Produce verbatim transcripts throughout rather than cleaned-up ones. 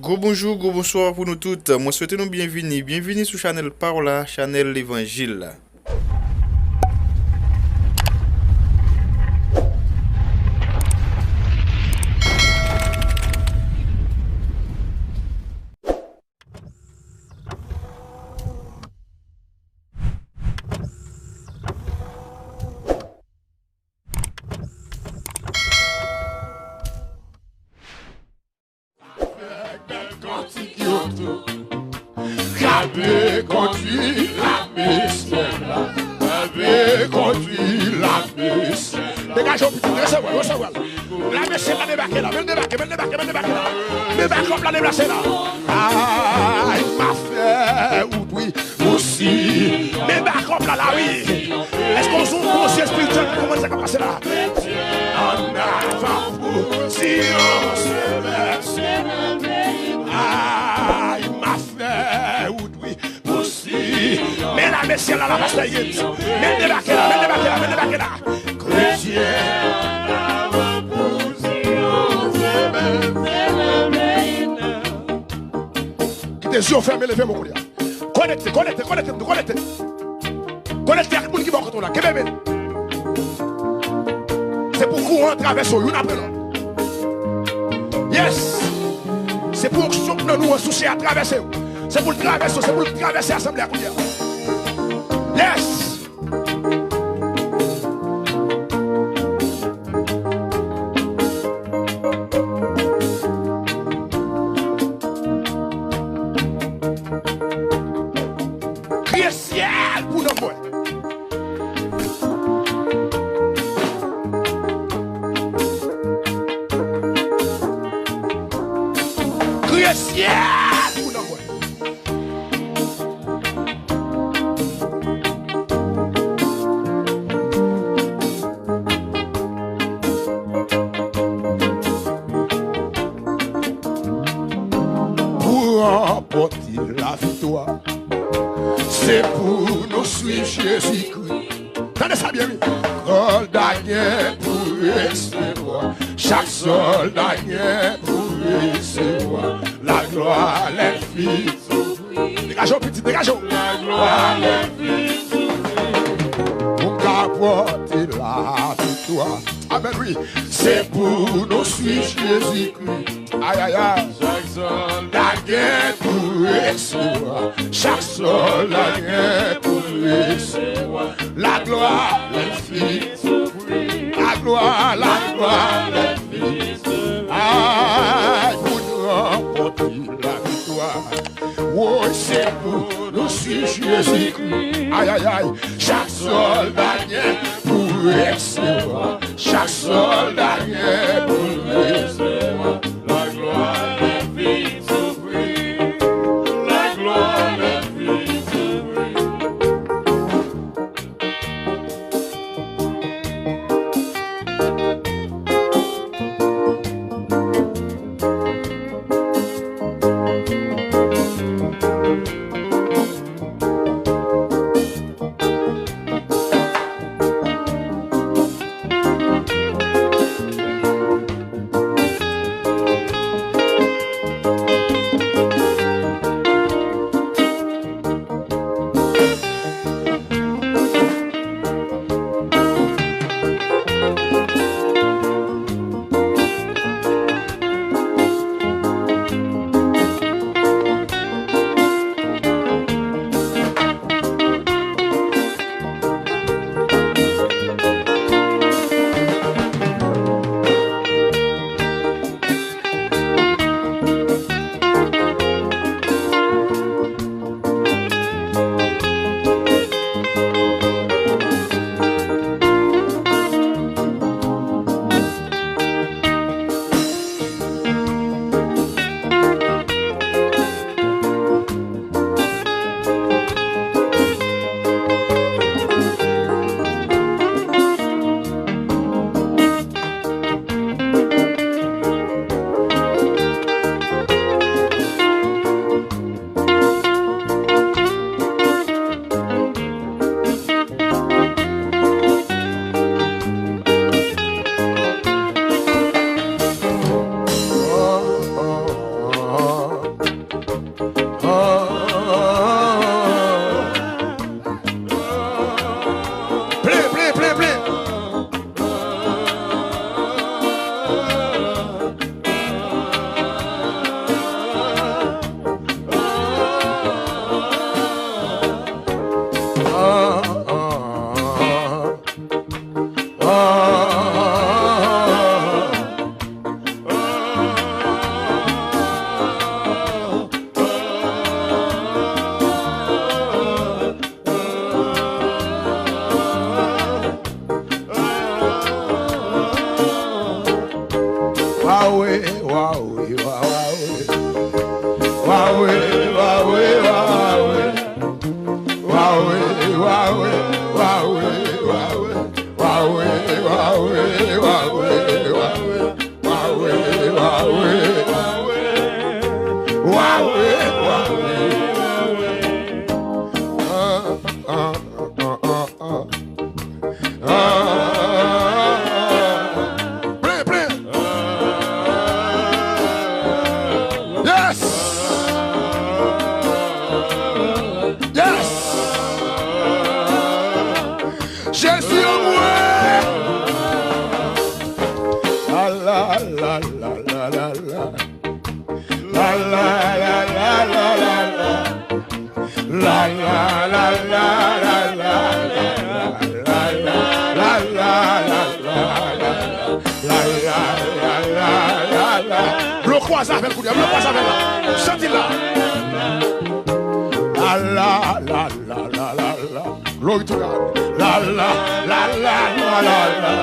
Gwo bonjou, gwo bonswa pou nou tout. Mwen swete nou byenvini. Byenvini sou chanèl pa w la, chanèl levanjil la. Kantik yo tou. K V kondwi lame syèl la. K V kondwi lame syèl la. Degaje w pitit, resevwa l, resevwa l. Lame syèl la debake la, men l debake, men l debake, men l debake la. Men bakòp la deplase la. Ay, m a fè ou dwi. Pousi. Men bakòp la, la, wi. Èske w son Bondye espirityèl ki konprann sa k ap pase la? Annavan pou Ziyon, semèn, semèn, ay, m a fè ou dwi. Pousi. Men lame syèl la, la, pastè Gims. Men debake la, men debake la, men debake la. Kretyen, annavan pou Ziyon, semèn, semèn, semèn. Kite zye w fèmen, leve men w kounye a. Konekte, konekte, konekte, konekte. Konekte ak moun ki bò kote w la. Kenbe men. Se pou kouran an travèse w youn apre lòt. Yes. Se pou onksyon k nan nou an sou chè a travèse w. Se pou l travèse w, se pou l travèse asanble a kounye a. Yes. Kriye syèl pou nanm mwen. Kriye syèl pou nanm mwen. Pou ranpòte laviktwa, se pou nou swiv Jezikri. Tande sa byen, wi. Sòlda gen pou resevwa. Chak sòlda gen pou resevwa. La gloire, les fils. Degaje w, pitit, degaje w. La gloire, les fils. Pou ka pòte laviktwa. Amèn, wi. Se pou nou swiv Jezikri. Ay, ay, ay. Chak sòlda gen pou resevwa. Chak sòlda gen pou resevwa. La gloire, les fils. La gloire, la gloire, les fils. Ay, pou nou ranpòte laviktwa. Woy, se pou nou swiv Jezikri. Ay, ay, ay. Chak sòlda gen pou resevwa. Chak sòlda gen pou resevwa. La gloire, les fils souffrir. La gloire, les fils souffrir. Wawe, wawe, wawe. Ah, ah, ah, ah, ah. Ah, plen, plen. Yes. Yes. Jezi an mwen. La, la, la, la, la, la, la. La, la, la, la, la, la, la. La, la, la, la, la, la. La, la, la, la, la, la, la. La, la, la, la, la, la. Blo kwaze avè l kounye a, blo kwaze avè l la. Santi l la. La, la, la, la, la, la, la. Glory to God. La, la, la, la, la, la, la.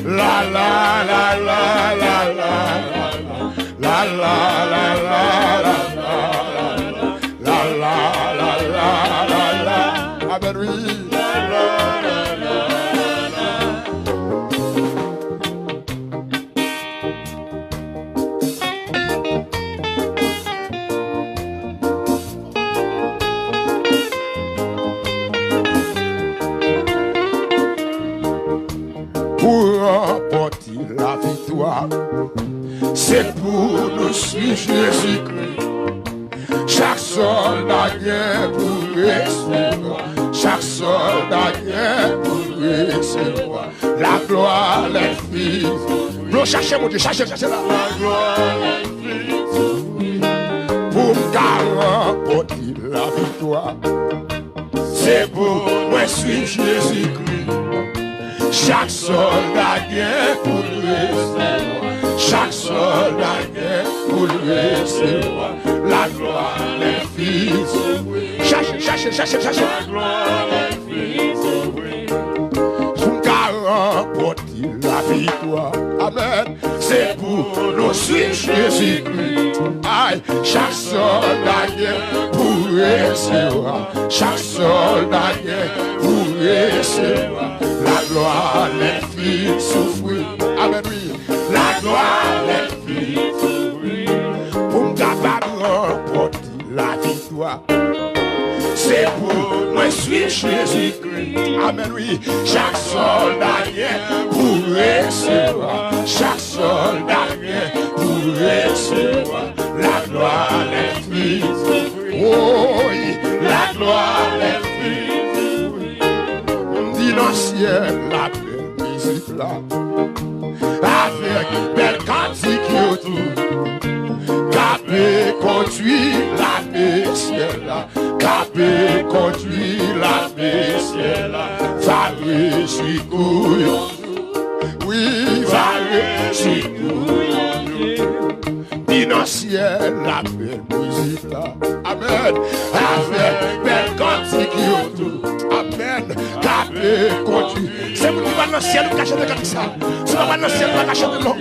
La, la, la, la, la, la. La, la, la, la, la, la. La, la, la, la, la, la. Amen, wi. Pou ranpòte laviktwa, se pou nou swiv Jezikri. Chak sòlda gen pou resevwa. Chak sòlda gen pou resevwa. La gloire, les fils. Blo chache Bondye, chache, chache la. La gloire, les fils. Pou m ka ranpòte laviktwa, se pou mwen swiv Jezikri. Chak sòlda gen pou l resevwa. Chak sòlda gen pou l resevwa. La gloire, les fils. Chache, chache, chache, chache. La gloire, les fils. Pou m ka ranpòte laviktwa. Amen. Se pou nou swiv Jezikri. Ay, chak sòlda gen pou resevwa. Chak sòlda gen pou resevwa. La gloire, les fils souffrir. Amen, wi. La gloire, les fils souffrir. Pou m kapab ranpòte laviktwa. Se pou mwen swiv Jezikri. Amen, wi. Chak sòlda gen pou resevwa. Chak sòlda gen pou resevwa. La gloire, les fils souffrir. Woy, la gloire, les fils souffrir. M di nan syèl la bèl mizik la. Avèk bèl kantik yo tou. K ape kondui lame syèl la. K ape kondui lame syèl la. Va rejwi kou yon jou. Wi, va rejwi kou yon jou. Di nan syèl la bèl mizik la. Amen. Avèk bèl kantik yo tou. Amen. K ape kondui. Se moun ki pral nan syèl, ou ka chante kantik sa. Si w pa pral nan syèl, ou pa ka chante non.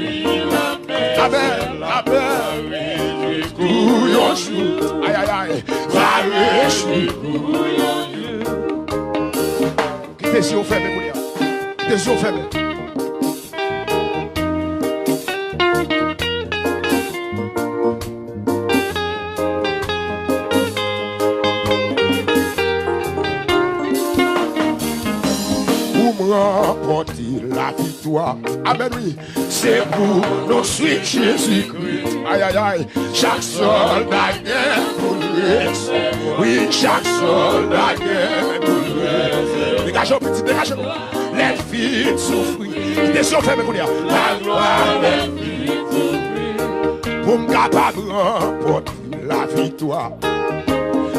Amen. Amen. Kou yon jou. Ay, ay, ay. Va rejwi kou yon jou. Kite zye w fèmen kounye a. Kite zye w fèmen. Pou m ranpòte laviktwa. Amen, wi. Se pou nou swiv Jezikri. Ay, ay, ay. Chak sòlda gen pou l resevwa. Wi, chak sòlda gen pou l resevwa. Degaje w, pitit, degaje w. Lè l fin soufri. Kite zye w fèmen kounye a. La gloire, lè l fin soufri. Pou m kapab ranpòte laviktwa.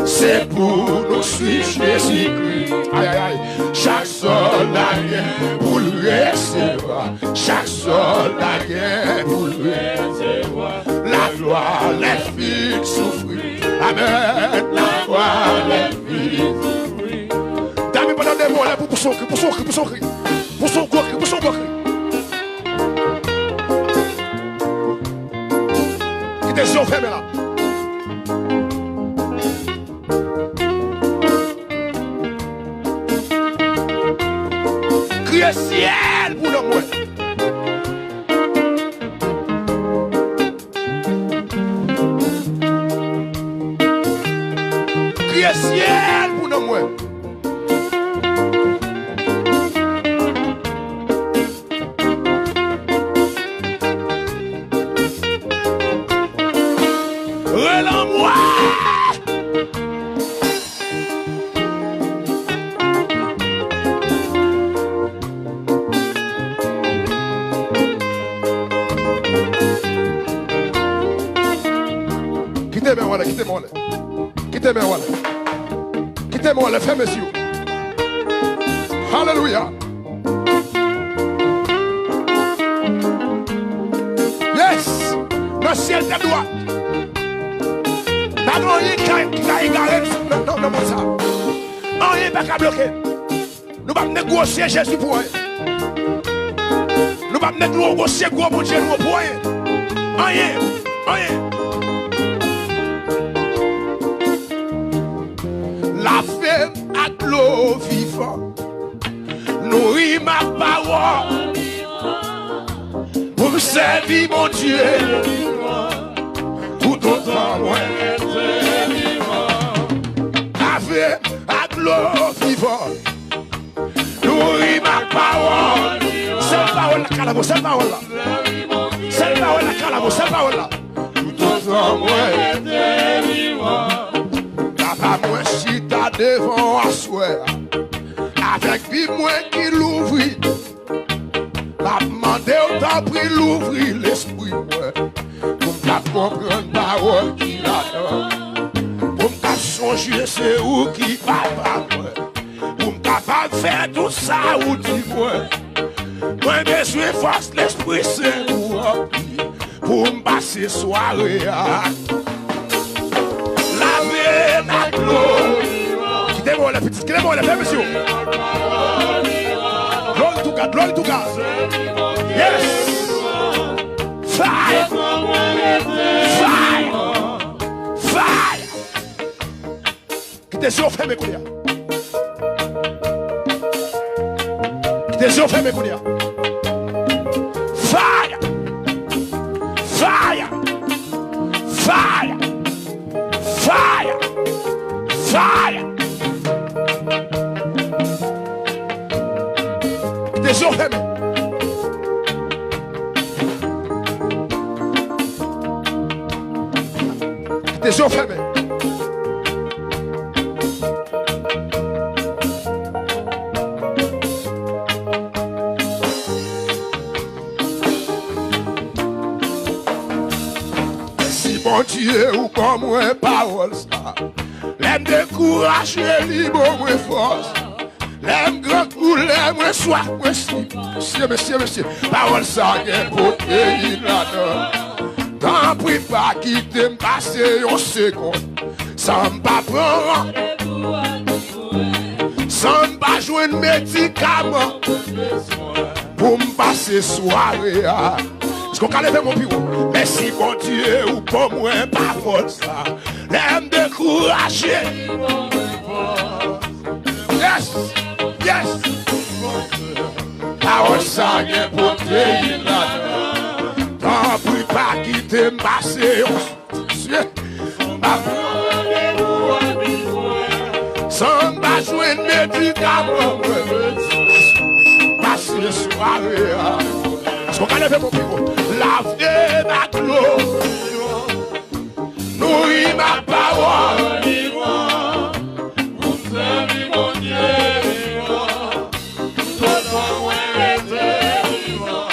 Se pou nou swiv Jezikri. Ay, ay, ay. Chak sòlda gen pou l resevwa. Chak sòlda gen pou l resevwa. La gloire, lè l fin soufri. Amen. La gloire, lè l fin soufri. Dami pandan de mo la pou pouse yon kri, pouse yon kri, pouse yon kri. Pouse yon gwo kri, pouse yon gwo kri. Kite zye w fèmen la. Kriye syèl pou nanm mwen. Kriye syèl pou non mwen. Rele anmwe! Kite men w ale, kite men w ale. Kite men w ale. Kite men w ale, fèmen zye w. Alelouya. Yes! Nan syèl tèt dwat. Pa gen anyen ki ka, ki ka egare n nan, nan, nan mond sa. Anyen pa ka bloke n. Nou p ap negosye Jezi pou anyen. Nou p ap negosye gwo Bondye nou an pou anyen. Anyen. Anyen. Lave m ak dlo vivan. Nouri m ak pawòl. Pou m sèvi Bondye. Toutotan mwen rete vivan. Lave m ak dlo vivan. Nouri m ak pawòl. Sèl pawòl la k ka lave w, sèl pawòl la. Sèl pawòl la k ka lave w, sèl pawòl la. Toutotan mwen rete vivan. Papa mwen chita devan w aswè a. Avèk Bib mwen ki louvri. M ap mande w tanpri louvri lespri mwen. Pou m kab konprann pawòl ki ladan. Pou m kab sonje se ou ki papa mwen. Pou m kapab fè tout sa ou di mwen. Mwen bezwen fòs Lespri Sen pou ranpli. Pou m pase sware a. Lave m ak dlo. Kite mwen lè pitit, kite mwen lè fè misyon. Glory to God, glory to God. Yes. Fire. Fire. Fire. Kite zye w fèmen kounye a. Kite zye w fèmen kounye a. Fire! Fire! Fire! Fire! Fire! Kite zye w fèmen. Kite zye w fèmen. Mèsi Bondye ou ban mwen pawòl sa. Lè m dekouraje li ban mwen fòs. Lè m grangou, lè mwen swaf, mwen si. Mesye, mesye, mesye, pawòl sa gen pwoteyin ladan. Tanpri pa kite m pase yon segonn san m pa pran. San m pa jwenn medikaman. Pou m pase sware a. Èske w ka leve men w pi wo? Mèsi Bondye ou ban mwen pawòl sa. Lè m dekouraje. Yes! Yes! Pawòl sa gen pwoteyin ladan. Tanpri pa kite m pase yon. Mesye, m ap san m pa jwenn medikaman mwen. Pase sware a. Èske w ka leve men w pi wo? Lave m ak dlo. Nouri m ak pawòl. Pou m sèvi Bondye vivan. Toutotan mwen rete vivan.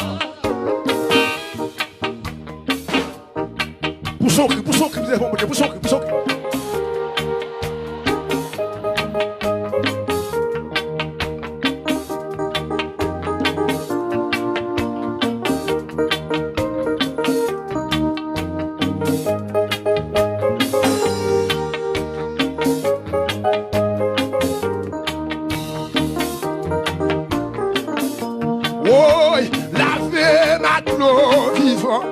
Pouse yon kri, pouse yon kri, pouse yon kri, pouse yon kri. Woy, lave m ak dlo vivan.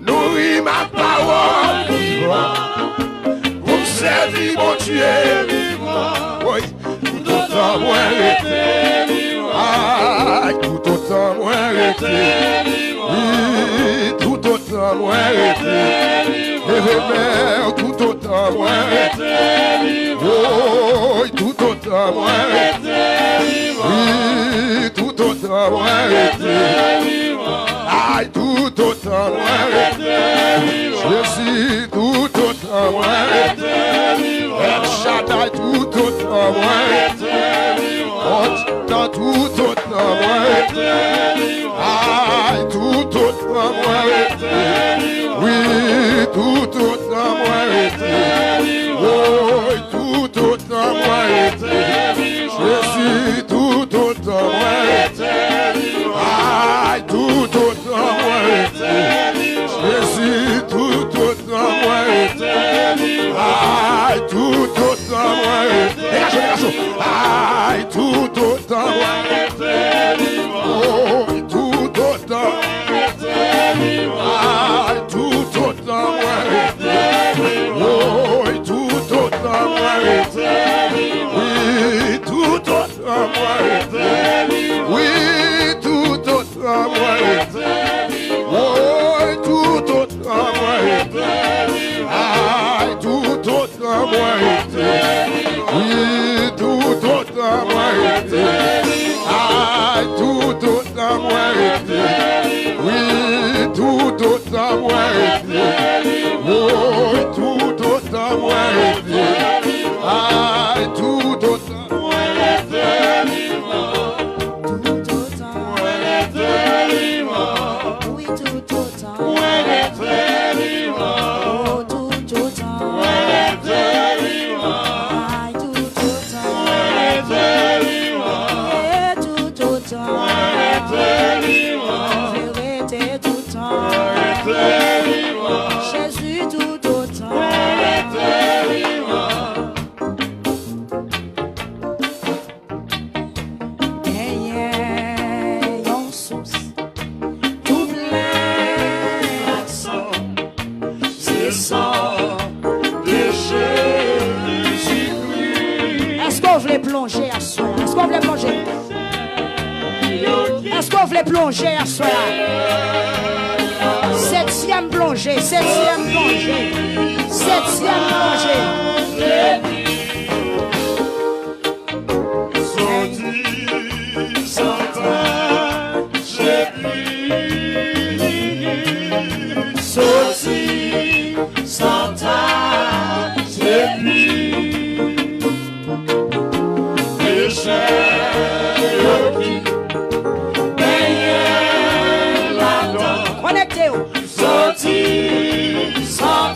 Nouri m ak pawòl vivan. Pou m sèvi Bondye vivan. Woy, toutotan mwen rete vivan. Ay, toutotan mwen rete vivan. Wi, toutotan mwen rete vivan. Leve men w, toutotan mwen rete vivan. Mwen rete vivan. Wi, toutotan mwen rete vivan. Ay, toutotan mwen rete vivan. Jezi, toutotan mwen rete vivan. El Shaddai, toutotan mwen rete vivan. Kontan, toutotan mwen rete vivan. Ay, toutotan mwen rete vivan. Wi, toutotan mwen rete vivan. Woy, toutotan mwen rete. Jezi, toutotan mwen rete. Ay, toutotan mwen rete. Jezi, toutotan mwen rete. Ay, toutotan mwen rete. Degaje w, degaje w. Ay, toutotan mwen rete. Woy, toutotan mwen rete. Ay, toutotan mwen rete. Woy, toutotan mwen rete. Wi, toutotan mwen rete. Wi, toutotan mwen rete. Woy, toutotan mwen rete. Ay, toutotan mwen rete. Wi, toutotan mwen rete. Ay, toutotan mwen rete. Wi, toutotan mwen rete. Woy, toutotan mwen rete. Ay, toutotan mwen rete vivan. Toutotan mwen rete vivan. Wi, toutotan mwen rete vivan. Oh, toutotan mwen rete vivan. Ay, toutotan mwen rete vivan. E toutotan mwen rete vivan. Mwen vle rete toutan. Mwen rete vivan. Jezi, toutotan mwen rete vivan. Genyen yon sous tou plen ak san. Se san de Jezikri. Èske w vle plonje aswè a? Èske w vle plonje? Èske w vle plonje aswè a? Setyèm plonje, setyèm plonje, setyèm plonje. Soti san tache pli. Soti san tache pli. Pechè yo ki benyen ladan. Konekte w. Soti san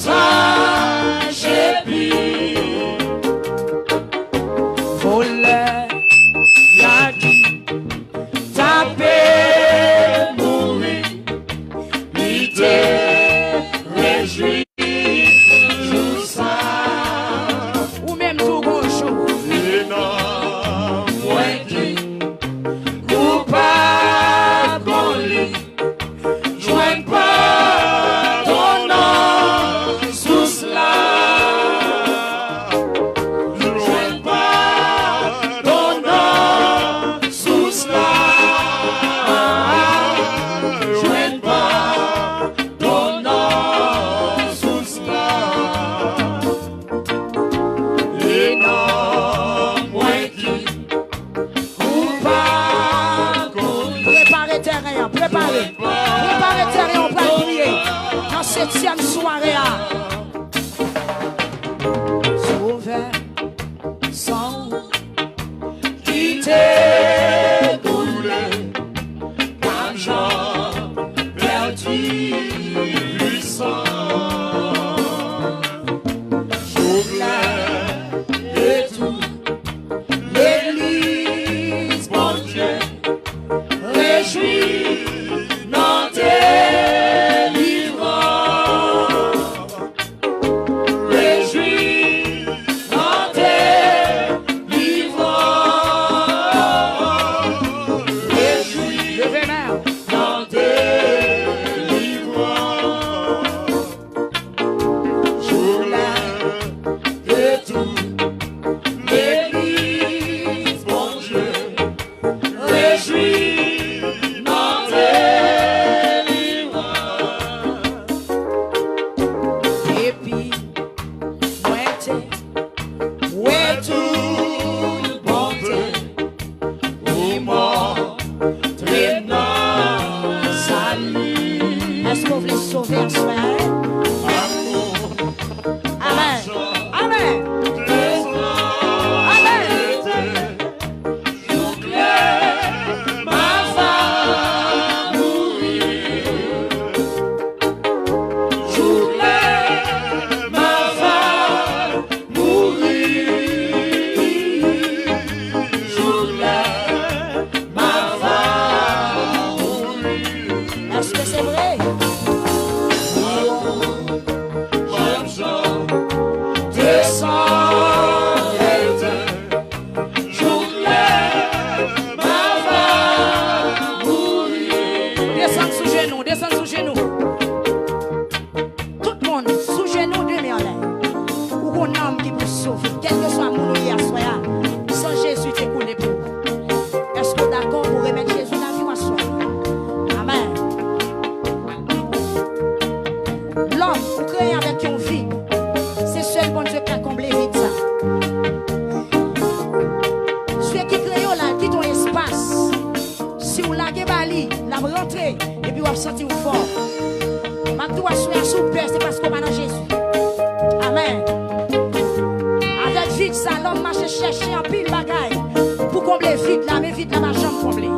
Konble vid la, men vid la pa janm konble.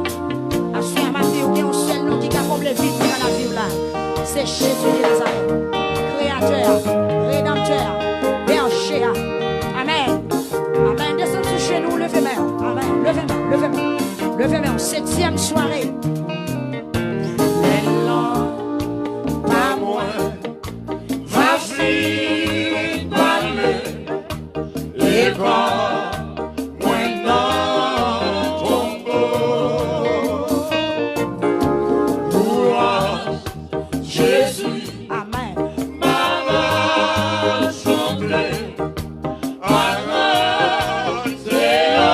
Aswè a m ap di w, gen yon sèl non ki ka konble vid ki nan lavi w la. Se Jezi de Nazarèt. Kreyatè a, Redanmtè a, Bèje a. Amèn. Amèn. Desann sou jenou, leve men w. Amèn. Leve men w, leve men w. Leve men w. Setyèm sware. Lè lanm pa mwen va fin pale. E kò mwen nan tonbo. Louanj Jezi. Amèn. M ap chante. Aranje yo.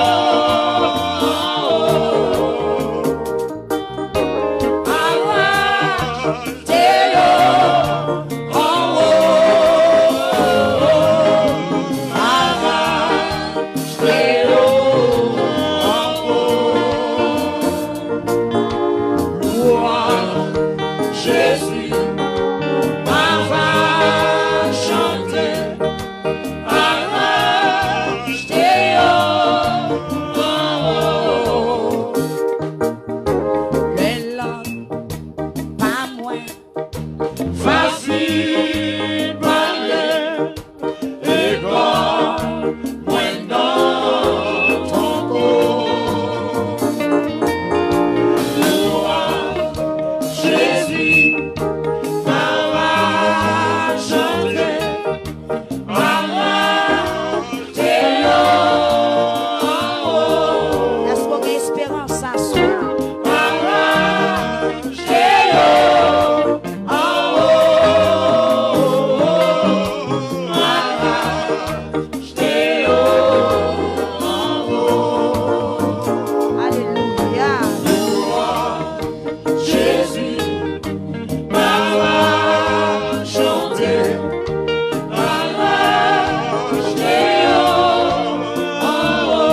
Aranje yo anwo. Aranje yo anwo. Louanj Jezi, m ap chante. Aranje yo anwo. Lè lanm pa mwen fasil pale, e kò mwen nan tonbo. Louanj Jezi, m ap chante. Èske w gen esperans aswè a? Alelouya. Jezi, m ap chante, aranje yo anwo.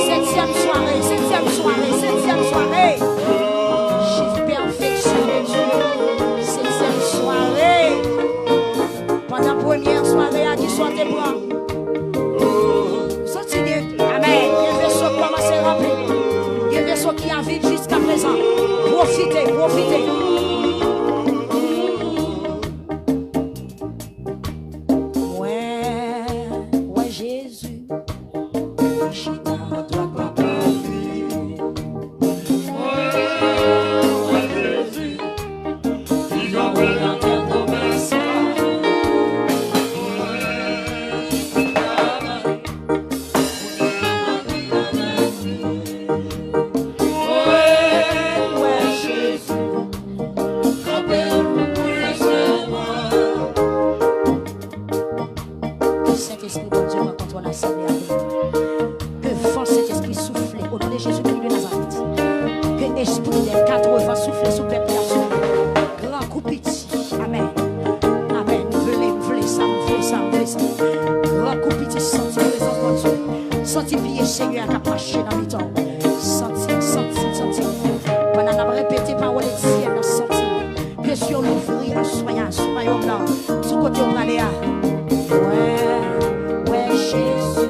Setyèm sware, setyèm sware, setyèm sware. Chif pèfeksyon de Dye. Setyèm sware. Pandan premyè sware a, ki swa te pran. Soti de, amèn. Gen veso k kòmanse ranpli. Gen veso ki an vid jiskaprezan. Pwofite, pwofite. Mwen wè Jezi. Chita dwat papa li. Mwen wè Jezi. Li kanpe nan tèt pwomès la. Mwen wè Jezi. Kanpe pou resevwa. Sentespri Bondye pran kontwòl asanble a. Ke van Sentespri soufle o non de Jezikri de Nazarèt. Ke espri dè kat van soufle sou pèp la, sou gran kou piti. Amèn. Amèn. M vle, m vle sa, m vle sa, m vle sa. Gran kou piti, santi prezans Bondye. Santi pye Senyè a k ap mache nan mitan w. Santi, santi, santi. Pandan n ap repete pawòl Etyèn nan, santi. Ke sye w louvri aswè a sou wayòm nan, sou kote w prale a. Wè, wè Jezi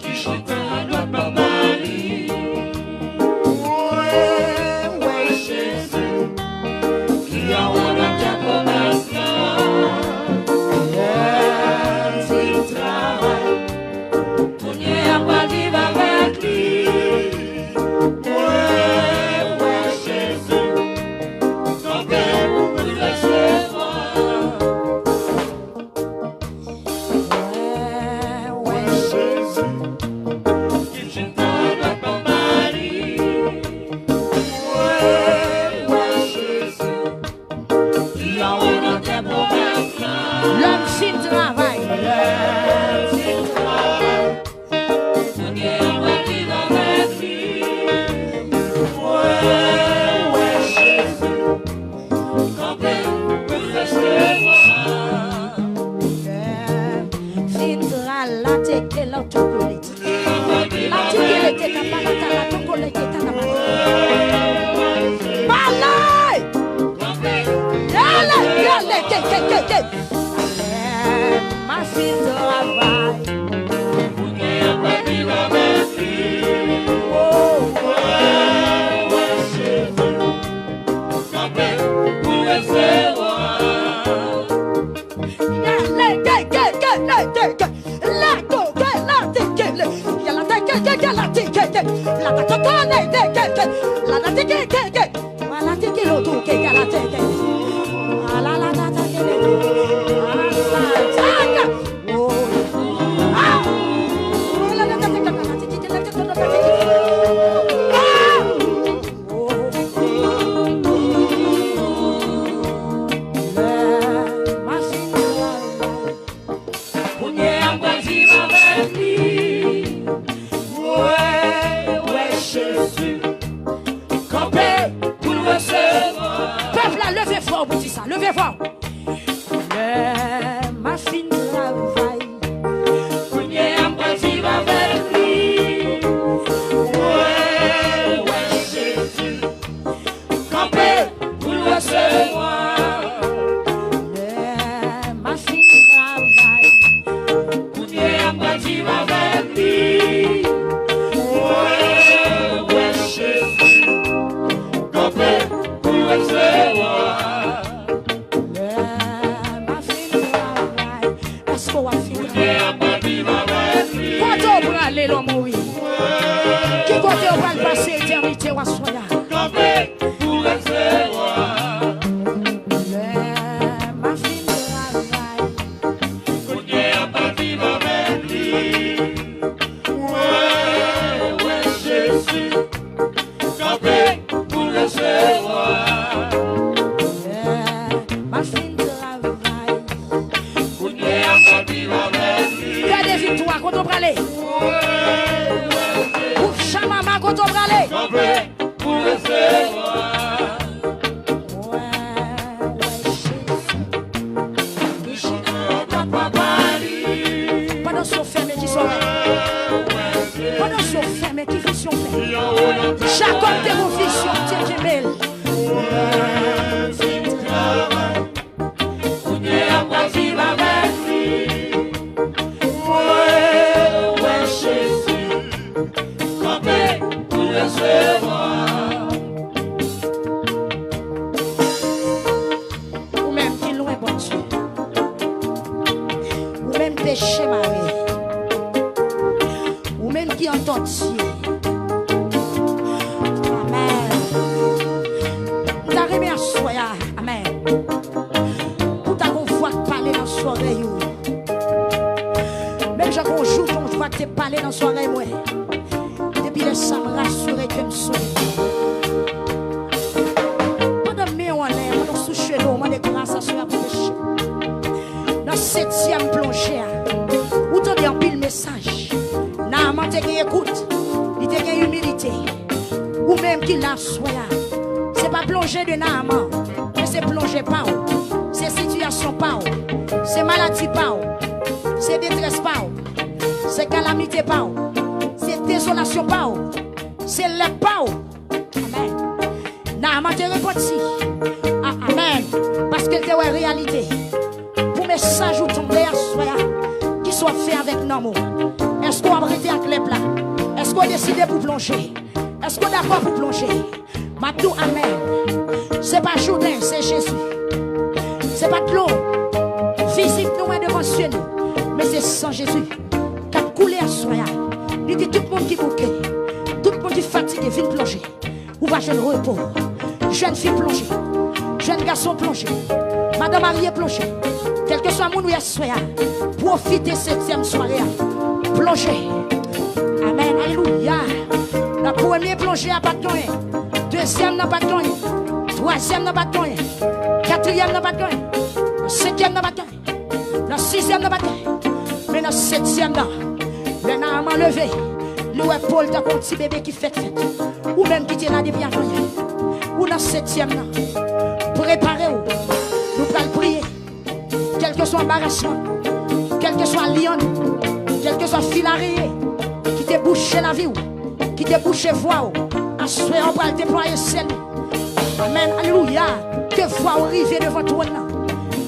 ki chita adwat papa li. Wè, wè Jezi ki anwo nan tèt pwomès la. Lè l fin travay, kounye a pral viv avèk li. Mwen wè Jezi. Kanpe pou resevwa. Wow! Lè m a fin travay, kounye a m pral viv avèk li. Mwen wè Jezi kanpe pou l resevwa. Lè m a fin travay, kounye a m pral viv avèk li. Mwen wè Jezi kanpe pou l resevwa. Lè m a fin travay, èske w ap fin travay? Kote w prale lè w mouri? Ki kote w pral pase etènite w aswè a? Lè m a fin travay, Mwen wè Jezi kanpe pou resevwa. Lè m a fin travay, kounye a m ap viv avèk li. Gade viktwa, kote w prale? Mwen wè Jezi. Gwoup Chamama, kote w prale? Kanpe pou resevwa. Mwen wè Jezi ki chita nan papa li. Pandan zye w fèmen, ki sa w wè? Pandan zye w fèmen, ki vizyon w fè? Jakòb te gon vizyon, Bondye kenbe l. Mwen fin travay. Kounye a m pral viv avèk li. Mwen wè Jezi kanpe pou resevwa. Ou menm ki lwen Bondye. Ou menm peche mare. Ou menm ki an tòti. Amèn. M ta renmen aswè a. Amèn. Pou ta gon vwa k pale nan zòrèy ou. Menm jan gon jou, gon vwa k te pale nan zòrèy mwen. Depi lè sa, m rasire ke m sove. Pandan men w anlè, pandan w sou cheve w, mande gras aswè a pou peche. Nan setyèm plonje a, ou tande anpil mesaj. Naaman te gen ekout, li te gen imilite. Ou menm ki la aswè a, se pa plonje de Naaman, men se plonje pa w, se sitiyasyon pa w, se maladi pa w, se detrès pa w, se kalamite pa w, se dezolasyon pa w, se lèp pa w. Amèn. Naaman te repanti. A- amèn. Paske l te wè reyalite. Pou mesaj ou tonbe aswè a, kisa w ap fè avèk nanm ou? Èske w ap rete ak lèp la? Èske w deside pou plonje? Èske w dakò pou plonje? M ap di w amèn. Se pa Jouden, se Jezi. Se pa dlo fizik nou wè devan zye nou, men se san Jezi k ap koule aswè a. Li di tout moun ki bouke, tout moun ki fatige, vin plonje. Ou va jwenn repo. Jèn fi plonje. Jèn gason plonje. Madan marye plonje. Kèlkeswa moun ou ye aswè a, pwofite setyèm sware a. Plonje. Amèn. Alelouya. Nan premye plonje a pa t gen anyen. Dezyèm nan pa t gen anyen. Twazyèm nan pa t gen anyen. Katriyèm nan pa t gen anyen. Senkyèm nan pa t gen anyen. Nan sizyèm nan pa t gen. Men nan setyèm nan, lè Naaman leve, li wè po l tankou yon ti bebe ki fèk fèt. Ou menm ki te la depi avanyè, ou nan setyèm nan. Prepare w. Nou pral priye. Kèlkeswa anbarasman, kèlkeswa lyann, kèlkeswa fil areye ki te bouche lavi w, ki te bouche vwa w, aswè a w pral deplwaye sèl ou. Amèn. Alelouya. Ke vwa w rive devan twòn nan.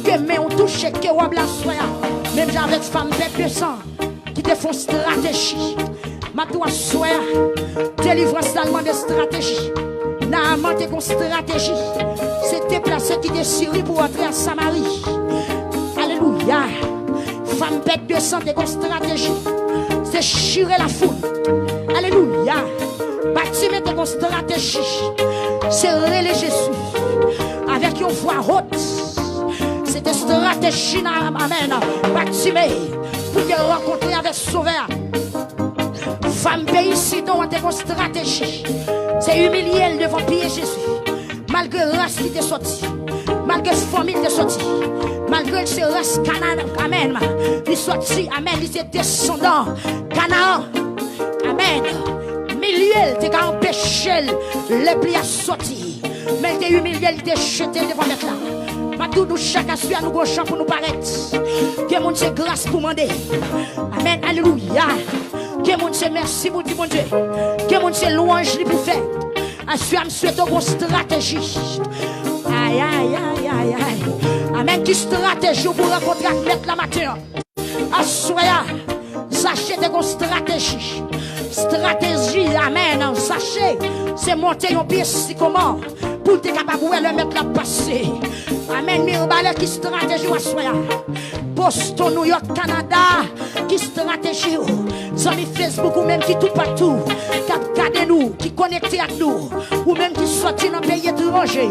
Ke men w touche ke wòb la aswè a. Menm jan avèk fanm bèt de san ki te fè yon estrateji. M ap di w aswè a, delivrans la mande estrateji. Naaman te gon estrateji. Se deplase kite Siri pou antre a Samari. Alelouya. Fanm bèt de san te gon estrateji. Se chire lafoul. Alelouya. Batime te gon estrateji. Se rele Jezi avèk yon vwa wot. Se te estrateji nan, amèn, Batime pou te rankontre avèk Sovè a. Fanm peyi Sidon an te gon estrateji. Se imilye l devan pye Jezi. Malgre ras li te sòti, malgre fanmi l te sòti, malgre l se ras Kanan, amèn, li sòti, amèn, li se desandan Kanaan, amèn. Milye l te ka anpeche l, lèp li a sòti, men l te imilye l, li te jete l devan Mèt la. M ap di nou chak aswè a nou gon jan pou nou parèt. Gen moun se gras pou mande. Amèn, alelouya. Gen moun se mèsi pou di Bondye. Gen moun se lwanj li pou fè. Aswè a m swete w gon estrateji. Ay, ay, ay, ay, ay. Amèn. Ki estrateji w pou rankontre ak Mèt la maten an? Aswè a, Zache te gon estrateji. Estrateji, amèn, Zache, se monte yon pye sikomò pou l te kapab wè lè Mèt la pase. Amèn, Mirbalè, ki estrateji w aswè a? Boston, New York, Canada, ki estrateji w? Zanmi Facebook, ou menm ki toupatou, k ap gade nou, ki konekte ak nou, ou menm ki sòti nan peyi etranje,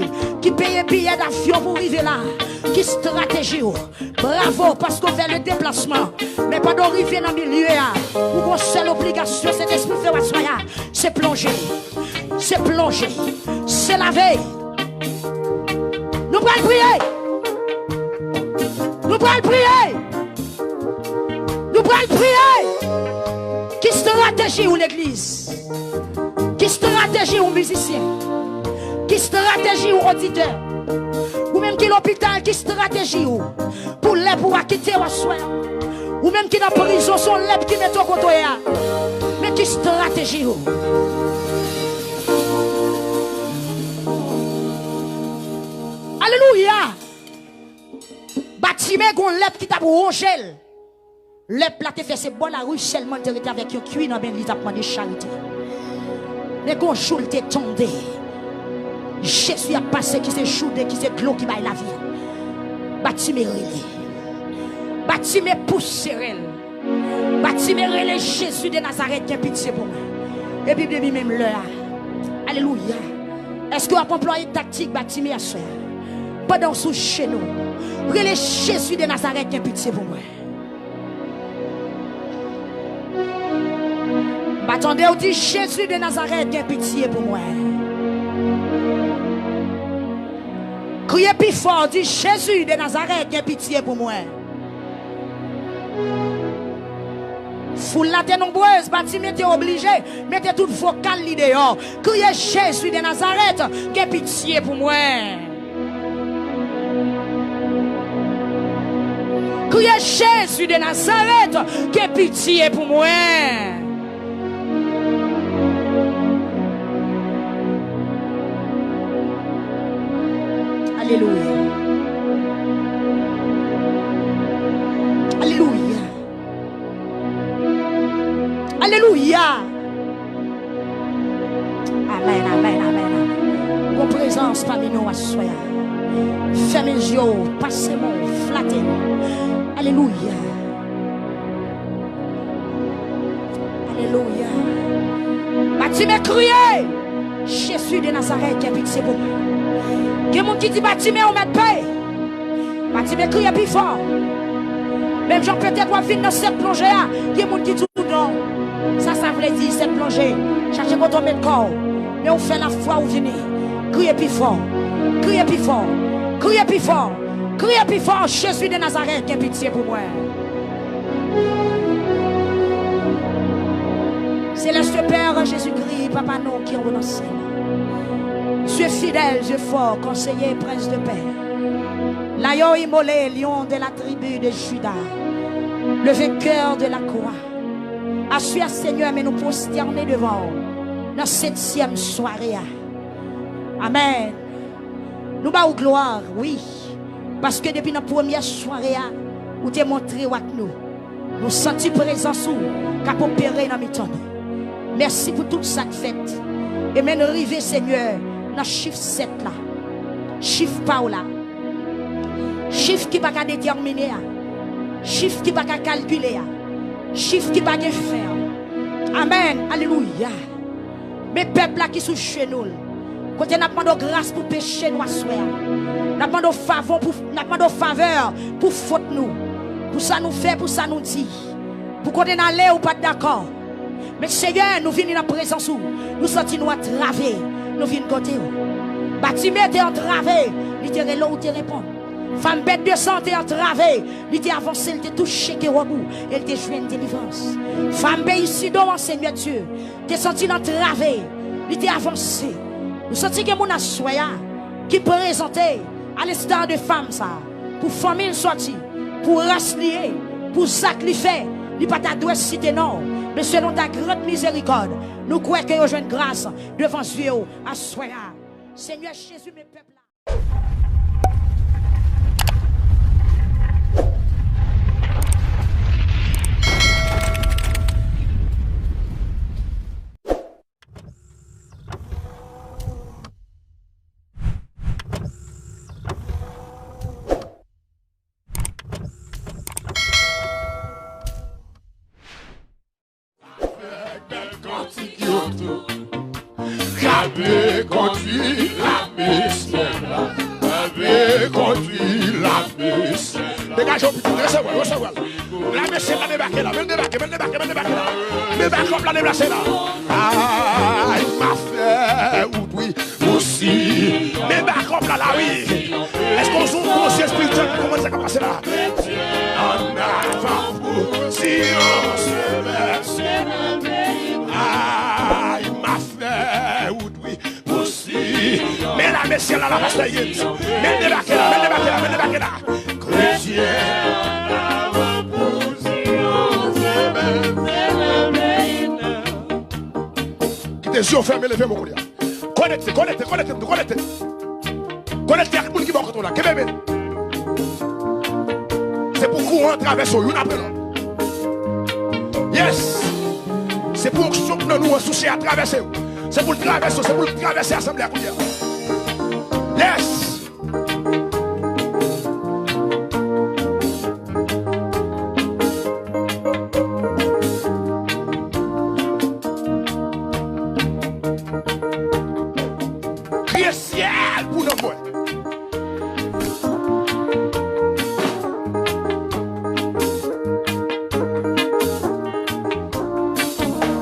ki peye biyè davyon pou rive la, ki estrateji w? Bravo, paske w fè le deplasman. Men pandan w rive nan milye a, ou gon sèl obligasyon, Sentespri fè w aswè a, se plonje. Se plonje. Se lave. Nou pral priye. Nou pral priye. Nou pral priye. Ki estrateji w, legliz? Ki estrateji w, mizisyen? Ki estrateji w, oditè? Ou menm ki lopital, ki estrateji w? Pou lè pou a kite w aswè a. Ou menm ki nan prizon, se yon lèp ki mete w kote w ye a. Men ki estrateji w? Alelouya! Batime gon lèp ki t ap wonje l. Lèp la te fè se bò lari sèlman l te rete avèk yon kwi nan men li t ap mande charite. Men gon jou l te tonbe. Jezi ap pase ki se joude, ki se dlo ki bay lavi. Batime rele. Batime pouse rèl. Batime rele Jezi de Nazarèt, gen pitye pou mwen. Epi depi menm lè a. Alelouya. Èske w ap anplwaye taktik Batime aswè a? Pandan w sou jenou, rele Jezi de Nazarèt, gen pitye pou mwen. M pa tande w di, Jezi de Nazarèt, gen pitye pou mwen. Kriye pi fò, di, Jezi de Nazarèt, gen pitye pou mwen. Foul la te nonbrez, Batime te oblije mete tout vokal li deyò. Kriye, Jezi de Nazarèt, gen pitye pou mwen. Kriye, Jezi de Nazarèt, gen pitye pou mwen. Alelouya. Alelouya. Alelouya. Amèn, amèn, amèn, amèn. Gon prezans pami nou aswè a. Fèmen je w, pase men w, flate nou. Alelouya. Alelouya. Batime kriye, Jezi de Nazarèt, gen pitye pou mwen. Gen moun ki di Batime ou mèt peye. Batime kriye pi fò. Menm jan petèt w ap vin nan sèt plonje a, gen moun ki di w non. Sa sa vle di sèt plonje? Chache kote w met kò w. Men ou fè lafwa ou vini. Kriye pi fò. Kriye pi fò. Kriye pi fò. Kriye pi fò. Jezi de Nazarèt, gen pitye pou mwen. Céleste Père Jésus-Christ, Papa nou ki anwo nan syèl. Dieu fidèle, Dieu fort, conseiller, prince de paix. L'agneau immolé, lion de la tribu de Juda, le vainqueur de la croix. Aswè a, Senyè, men nou pwostène devan w nan setyèm sware a. Amèn. Nou ba ou glwa, wi. Paske depi nan premyè sware a, ou te montre w ak nou. Nou santi prezans ou k ap opere nan mitan nou. Mèsi pou tout sa k fèt. E men n rive, Senyè, nan chif sèt la. Chif pa w la. Chif ki pa ka detèmine a. Chif ki pa ka kalkile a. Chif ki pa gen fen an. Amèn. Alelouya. Men pèp la ki sou jenou l. Kote n ap mande w gras pou peche nou aswè a. N ap mande w favon pou, n ap mande w favè pou fot nou. Pou sa nou fè, pou sa nou di. Pou kote n ale, ou pa t dakò. Men Senyè, nou vini nan prezans ou. Nou santi nou antrave. Nou vin kote w. Batime te antrave. Li te rele w, ou te reponn. Fanm bèt de san te antrave. Li te avanse, li te touche ke wòb ou. E li te jwenn delivrans. Fanm peyi Sidon an, Senyè Dye, te santi l antrave. Li te avanse. Nou santi gen moun aswè a ki prezante A l'instar de fanm sa, pou fanmi l sòti, pou ras li ye, pou zak li fè, li pa ta dwe site non w. Men selon ta grand mizerikòd, nou kwè ke yo jwenn gras devan zye w aswè a. Senyè Jezi, men pèp la. Avèk bèl kantik yo tou. K ap kondui lame syèl la. K ap kondui lame syèl la. Degaje w, pitit, resevwa l, resevwa l. Lame syèl la debake la, men l debake, men l debake, men l debake la. Men bakòp la deplase la. Ay, m a fè wout wi, pousi. Men bakòp la la wi. Èske w sou yon gwo zye espirityèl pou konprann sa k ap pase la? Annavan pou Ziyon, semèn, semèn, ay, m a fè wout wi, pousi. Men lame syèl la la, pastè Gims. Men l debake la, men l debake la, men l debake la. Kretyen. Kite zye w fèmen, leve men w kounye a. Konekte, konekte, konekte, konekte. Konekte ak moun ki bò kote w la. Kenbe men. Se pou kouran an travèse w youn apre lòt. Yes. Se pou onksyon k nan nou an sou chè a travèse w. Se pou l travèse w, se pou l travèse asanble a kounye a. Yes. Kriye syèl pou nanm mwen.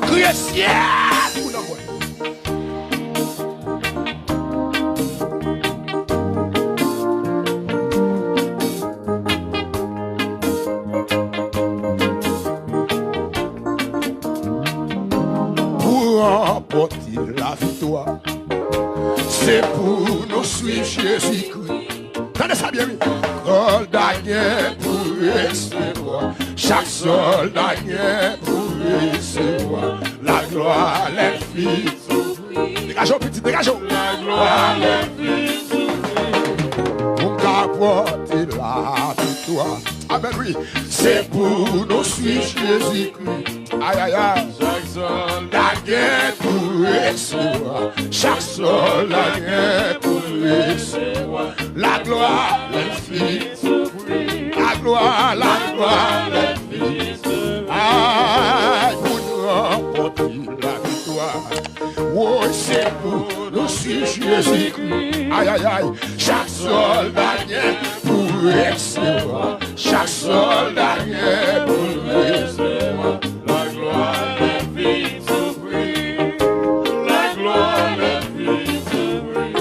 Kriye syèl pou nanm mwen. Pou ranpòte laviktwa, se pou nou swiv Jezikri. Tande sa byen, wi. Sòlda gen pou resevwa. Chak sòlda gen pou resevwa. La gloire, les fils souffrir. Degaje w, pitit, degaje w. La gloire, les fils souffrir. Pou m ka pòte laviktwa. Amèn, wi. Se pou nou swiv Jezikri. Ay, ay, ay. Chak sòlda gen pou resevwa. Chak sòlda gen pou resevwa. La gloire, les fils souffrir. La gloire, la gloire, les fils souffrir. Ay, pou nou ranpòte laviktwa. Woy, se pou nou swiv Jezikri. Ay, ay, ay. Chak sòlda gen pou resevwa. Chak sòlda gen pou resevwa. La gloire, les fils souffrir. La gloire, les fils souffrir.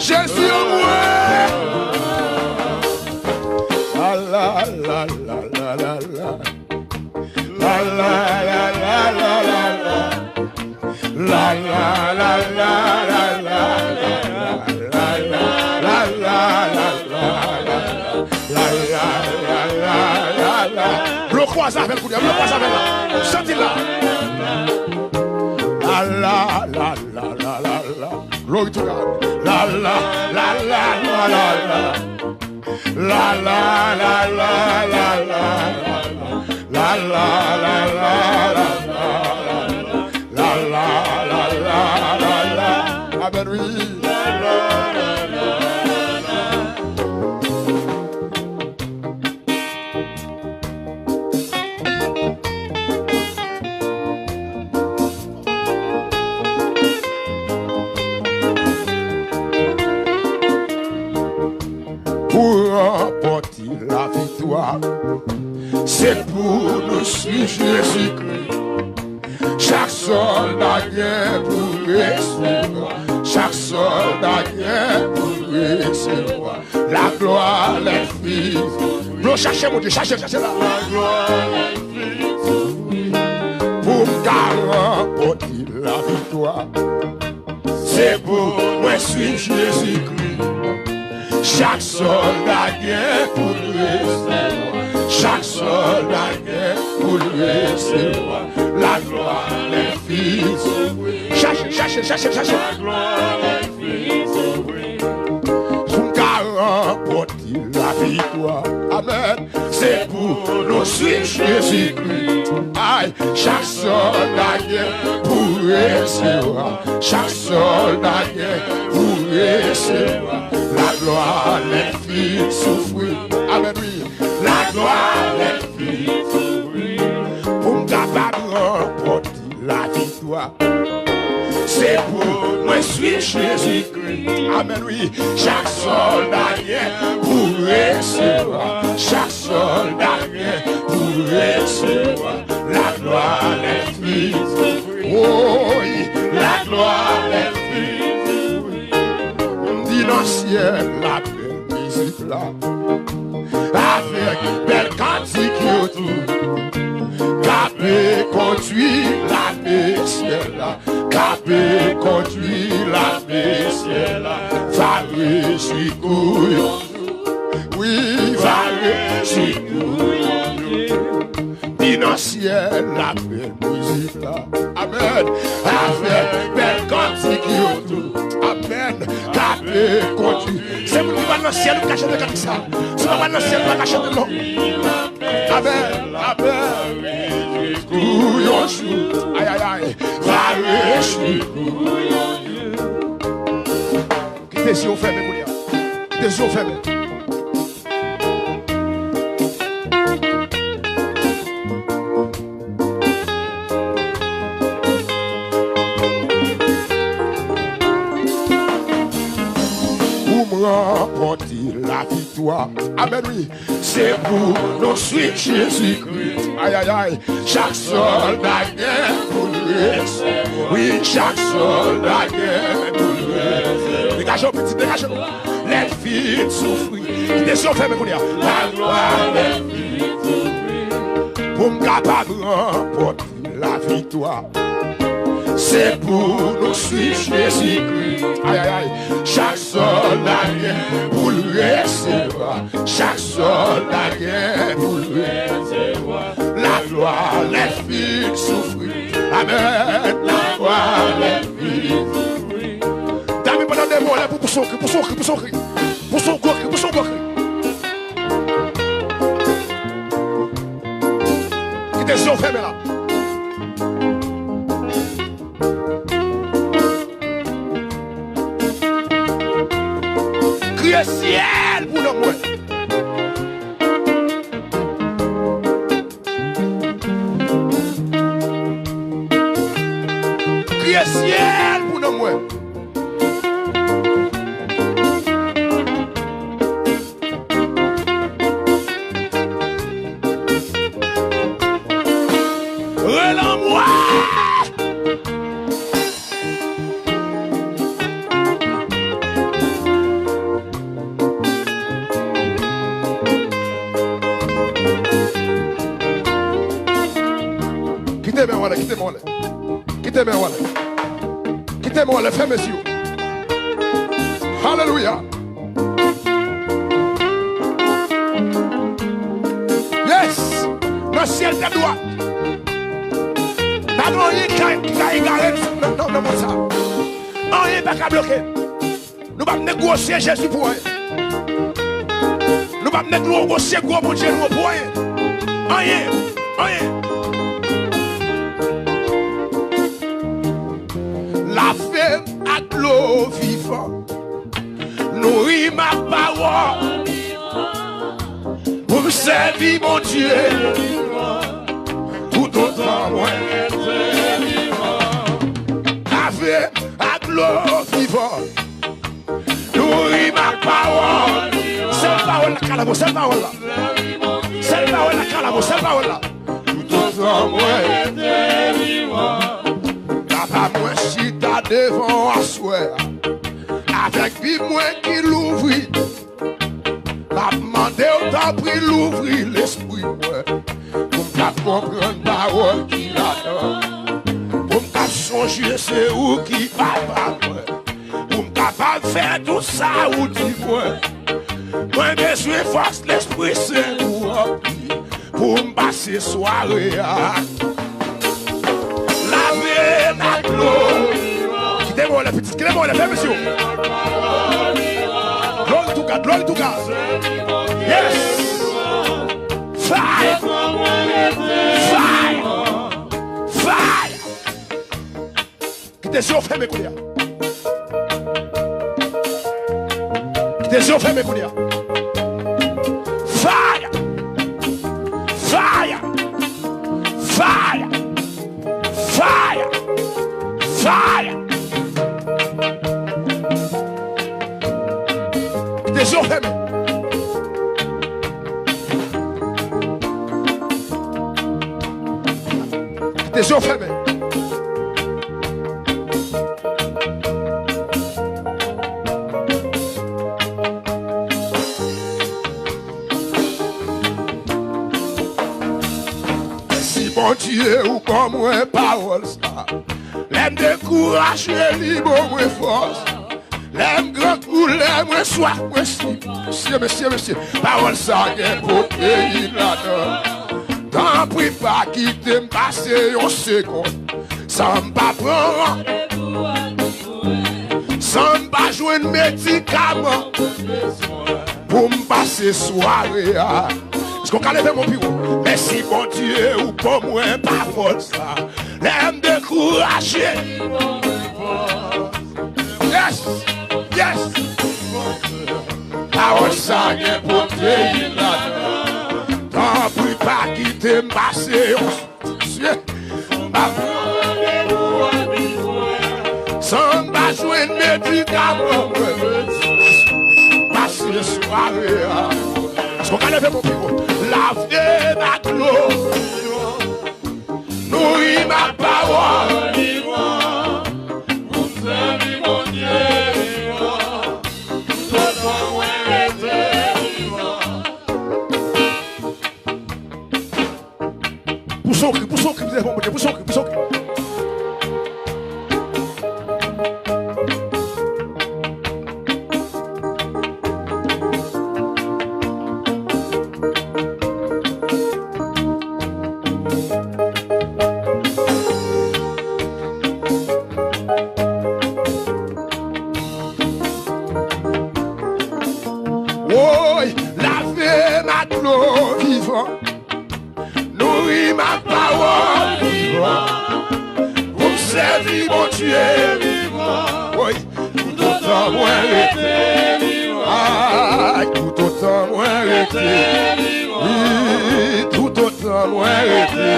Jezi an mwen. La, la, la, la, la, la, la. La, la, la, la, la, la, la. La, la, la, la, la, la. La, la, la, la, la, la. La, la, la, la, la, la. Blo kwaze avè l kounye a, blo kwaze avè l la. Santi l la. La, la, la, la, la, la, la. Glory to God. La, la, la, la, la, la, la. La, la, la, la, la, la. La, la, la, la, la, la. La, la, la, la, la, la. Amen, wi. Pou ranpòte laviktwa, se pou nou swiv Jezikri. Chak sòlda gen pou resevwa. Chak sòlda gen pou resevwa. La gloire, les fils. Pou nou chache Bondye, chache, chache la. La gloire, les fils. Pou m ka ranpòte laviktwa, se pou mwen swiv Jezikri. Chak sòlda gen pou l resevwa. Chak sòlda gen pou l resevwa. La gloire, les fils. Chache, chache, chache, chache. La gloire, les fils. Pou m ka ranpòte laviktwa. Amen. Se pou nou swiv Jezikri. Ay, chak sòlda gen pou resevwa. Chak sòlda gen pou resevwa. La gloire, les fils souffrir. Amen, wi. La gloire, les fils souffrir. Pou m kapab ranpòte laviktwa. Se pou mwen swiv Jezikri. Amen, wi. Chak sòlda gen pou resevwa. Chak sòlda gen pou resevwa. La gloire, les fils. Woy, la gloire, les fils. M di nan syèl la, bèl mizik la. Avèk bèl kantik yo tou. K ap kondui lame syèl la. K ap kondui lame syèl la. Va rejwi kou yon jou. Wi, va rejwi kou yon jou. Di nan syèl la, bèl mizik la. Amen. Avèk bèl kantik yo tou. Amen. K ap kondui. Se moun ki pral nan syèl, ou ka chante kantik sa. Si w pa pral nan syèl, ou pa ka chante, non. Amen. Amen. Kou yon jou. Ay, ay, ay. Va rejwi kou yon jou. Kite zye w fèmen kounye a. Kite zye w fèmen. Pou m ranpòte laviktwa. Amen, wi. Se pou nou swiv Jezikri. Ay, ay, ay. Chak sòlda gen pou l resevwa. Wi, chak sòlda gen pou l resevwa. Degaje w, pitit, degaje w. Lè l fin soufri. Kite zye w fèmen kounye a. La gloire, lè l fin soufri. Pou m kapab ranpòte laviktwa. Se pou nou swiv Jezikri. Ay, ay, ay. Chak sòlda gen pou l resevwa. Chak sòlda gen pou l resevwa. La gloire, lè l fin soufri. Amen. La gloire, lè l fin soufri. Dami, pandan de mo la, pou, pou son kri, pou son kri, pou son kri. Pou son gwo kri, pou son gwo kri. Kite zye w fèmen la. Kriye syèl pou nanm mwen. Kriye syèl pou nanm mwen. Rele anmwe! Kite men w anlè. Kite men w anlè. Kite men w anlè. Fèmen zye w. Alelouya. Yes. Nan syèl tèt dwat. Pa gen anyen ki ka, ki ka egare n nan, nan, nan mond sa. Anyen pa ka bloke n. Nou p ap negosye Jezi pou anyen. Nou p ap negosye gwo Bondye nou an pou anyen. Anyen. Anyen. Lave m ak dlo vivan. Nouri m ak pawòl. Pou m sèvi Bondye. Toutotan mwen rete vivan. Lave m ak dlo vivan. Nouri m ak pawòl. Sèl pawòl la k ka lave w, sèl pawòl la. Sèl pawòl la k ka lave w, sèl pawòl la. Toutotan mwen rete vivan. Papa mwen chita devan w aswè a. Avèk Bib mwen ki louvri. M ap mande w tanpri louvri lespri mwen. Pou m kab konprann pawòl ki ladan. Pou m kab sonje se ou ki papa mwen. Pou m kapab fè tout sa ou di mwen. Mwen bezwen fòs Lespri Sen pou ranpli. Pou m pase sware a. Lave m ak dlo. Kite mwen lè pitit, kite mwen lè fè misyon. Glory to God, glory to God. Yes. Fire. Fire. Fire. Kite zye w fèmen kounye a. Kite zye w fèmen kounye a. Fire! Fire! Fire! Fire! Fire! Kite zye w fèmen. Kite zye w fèmen. Mèsi Bondye ou ban mwen pawòl sa. Lè m dekouraje li ban mwen fòs. Lè m grangou, lè mwen swaf, mwen si. Mesye, mesye, mesye, pawòl sa gen pwoteyin ladan. Tanpri pa kite m pase yon segonn san m pa pran randevou. San m pa jwenn medikaman pou m pase sware a. Èske w ka leve men w pi wo? Mèsi Bondye ou ban mwen pawòl sa. Lè m dekouraje. Yes! Yes! Pawòl sa gen pwoteyin ladan. Tanpri pa kite m pase yon Mesye, m ap pran randevou ak Bondye. San m pa jwenn medikaman mwen, pase sware a. Èske w ka leve men w pi wo? Lave m ak dlo. Nouri m ak pawòl. Pou m sèvi Bondye vivan. Toutotan mwen rete vivan. Pouse yon kri, pouse yon kri, pouse yon kri, pouse yon kri. Woy, lave m ak dlo vivan. Nouri m ak pawòl vivan. Pou m sèvi Bondye vivan. Woy, toutotan mwen rete vivan. Ay, toutotan mwen rete vivan. Wi, toutotan mwen rete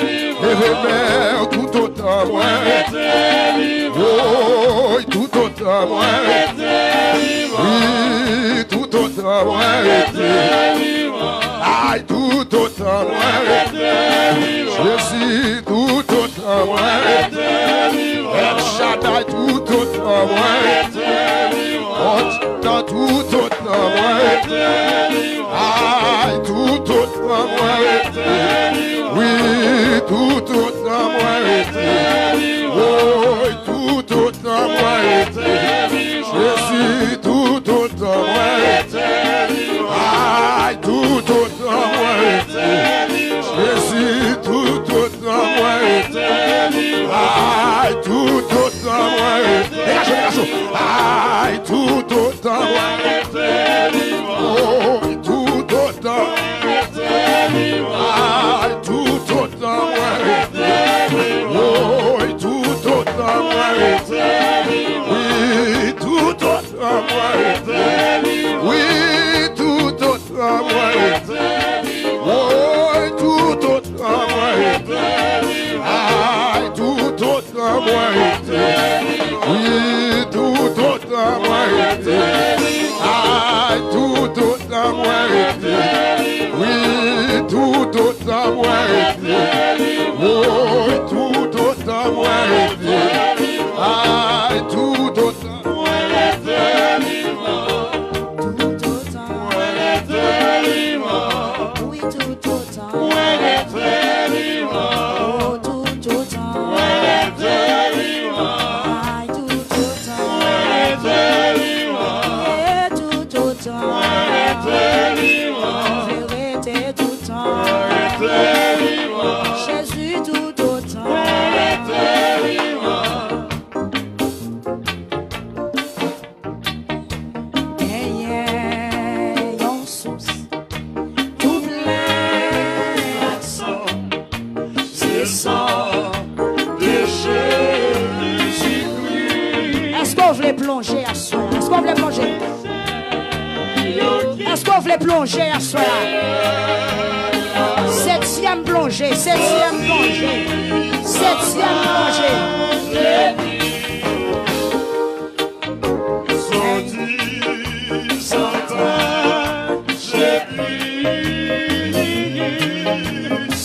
vivan. Leve men w, toutotan mwen rete vivan. Woy, toutotan mwen rete vivan. Wi, toutotan mwen rete vivan. Ay, toutotan mwen rete vivan. Jezi, toutotan mwen rete vivan. El Shaddai, toutotan mwen rete vivan. Toutotan mwen rete vivan. Ay, toutotan mwen rete vivan. Wi, toutotan mwen rete Toutotan mwen rete vivan. Oh, toutotan mwen rete vivan. Ay, toutotan mwen rete vivan. Oh, toutotan mwen rete vivan. Wi, toutotan mwen rete vivan. Wi, toutotan mwen rete vivan. Oh, toutotan mwen rete vivan. Ay, toutotan Toutotan mwen rete, wi, toutotan mwen rete, ay, toutotan mwen rete, wi, toutotan mwen rete, woy, toutotan mwen rete, ay, toutotan mwen rete vivan. Toutotan mwen rete vivan. Wi, toutotan. Mwen rete vivan. Oh, toutotan. Mwen rete vivan. Ay, toutotan. Mwen rete vivan. E toutotan. Mwen rete vivan. Mwen rete toutan. Mwen rete vivan. Jezi toutotan. Mwen rete vivan. Genyen yon sous tou plen ak san, se san de Jezikri. Èske w vle plonje aswè a? Èske w vle plonje? Èske w vle plonje aswè a? Setyèm plonje, setyèm plonje, setyèm plonje. Soti san tache pli.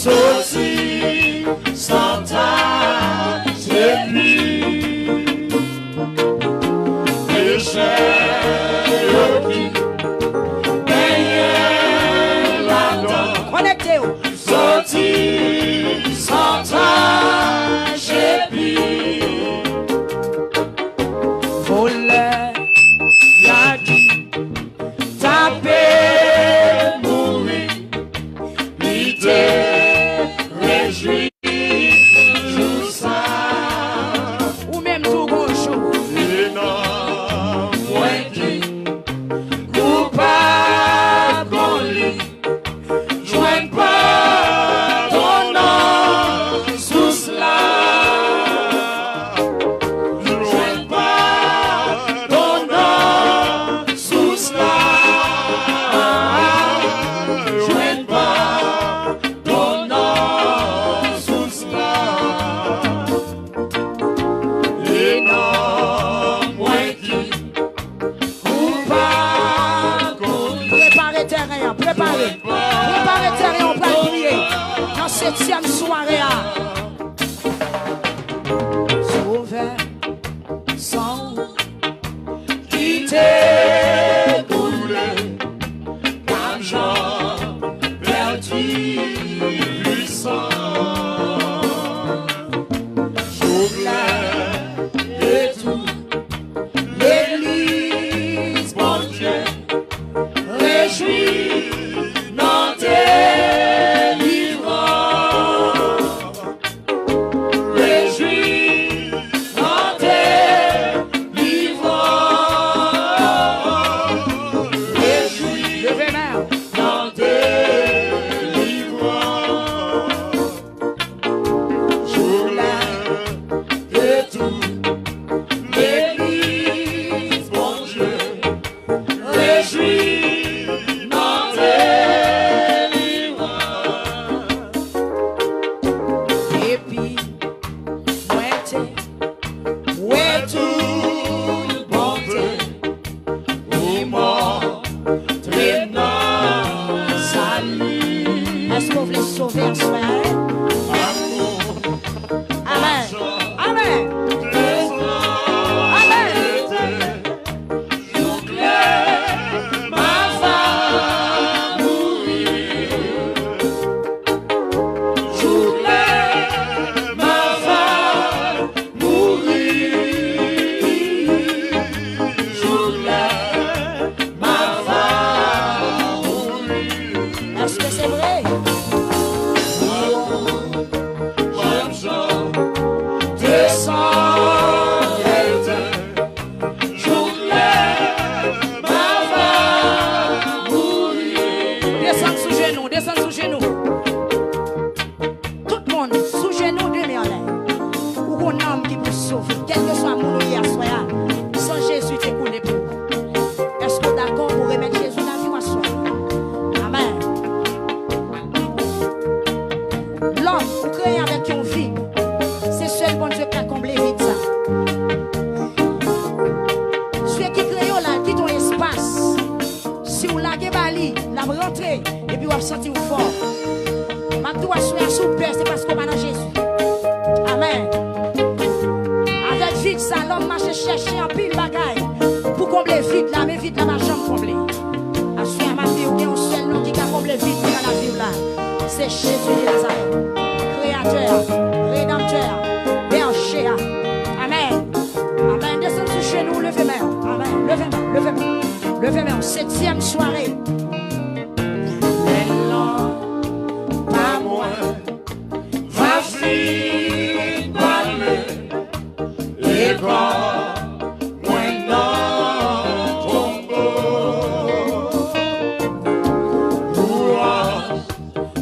Soti san tache pli. Peche yo ki benyen ladan. Konekte w. Soti san tache pli. Volè, yagi, tape, mouri, li te rejwi jou sa. Ou menm tou gon jou. E nan mwen ki koupab kon li. Jwenn padon nan sous la. Jwenn padon nan sous la. Jwenn padon nan sous la. E nan mwen ki Prepare tèren an, prepare. Prepare tèren an, ou pral priye nan setyèm sware a. Sovè, san ou ki te koule, pa janm pèdi pwisans. Jovenel e tout legliz Bondye rejwi nan delivrans. Rantre, epi w ap santi w fò. M ap di w aswè a, si w pè, se paske w pa nan Jezi. Amèn. Avèk vid sa, lòm mache chèche anpil bagay pou konble vid la, men vid la pa janm konble. Aswè a, m ap di w, gen yon sèl non ki ka konble vid ki nan lavi w la. Se Jezi de Nazarèt. Kreyatè a, Redanmtè a, Bèje a. Amèn. Amèn. Desann sou jenou, leve men w. Amèn. Leve men w, leve men w. Leve men w. Setyèm sware. Lè lanm pa mwen va fin pale, e kò mwen nan tonbo. Louanj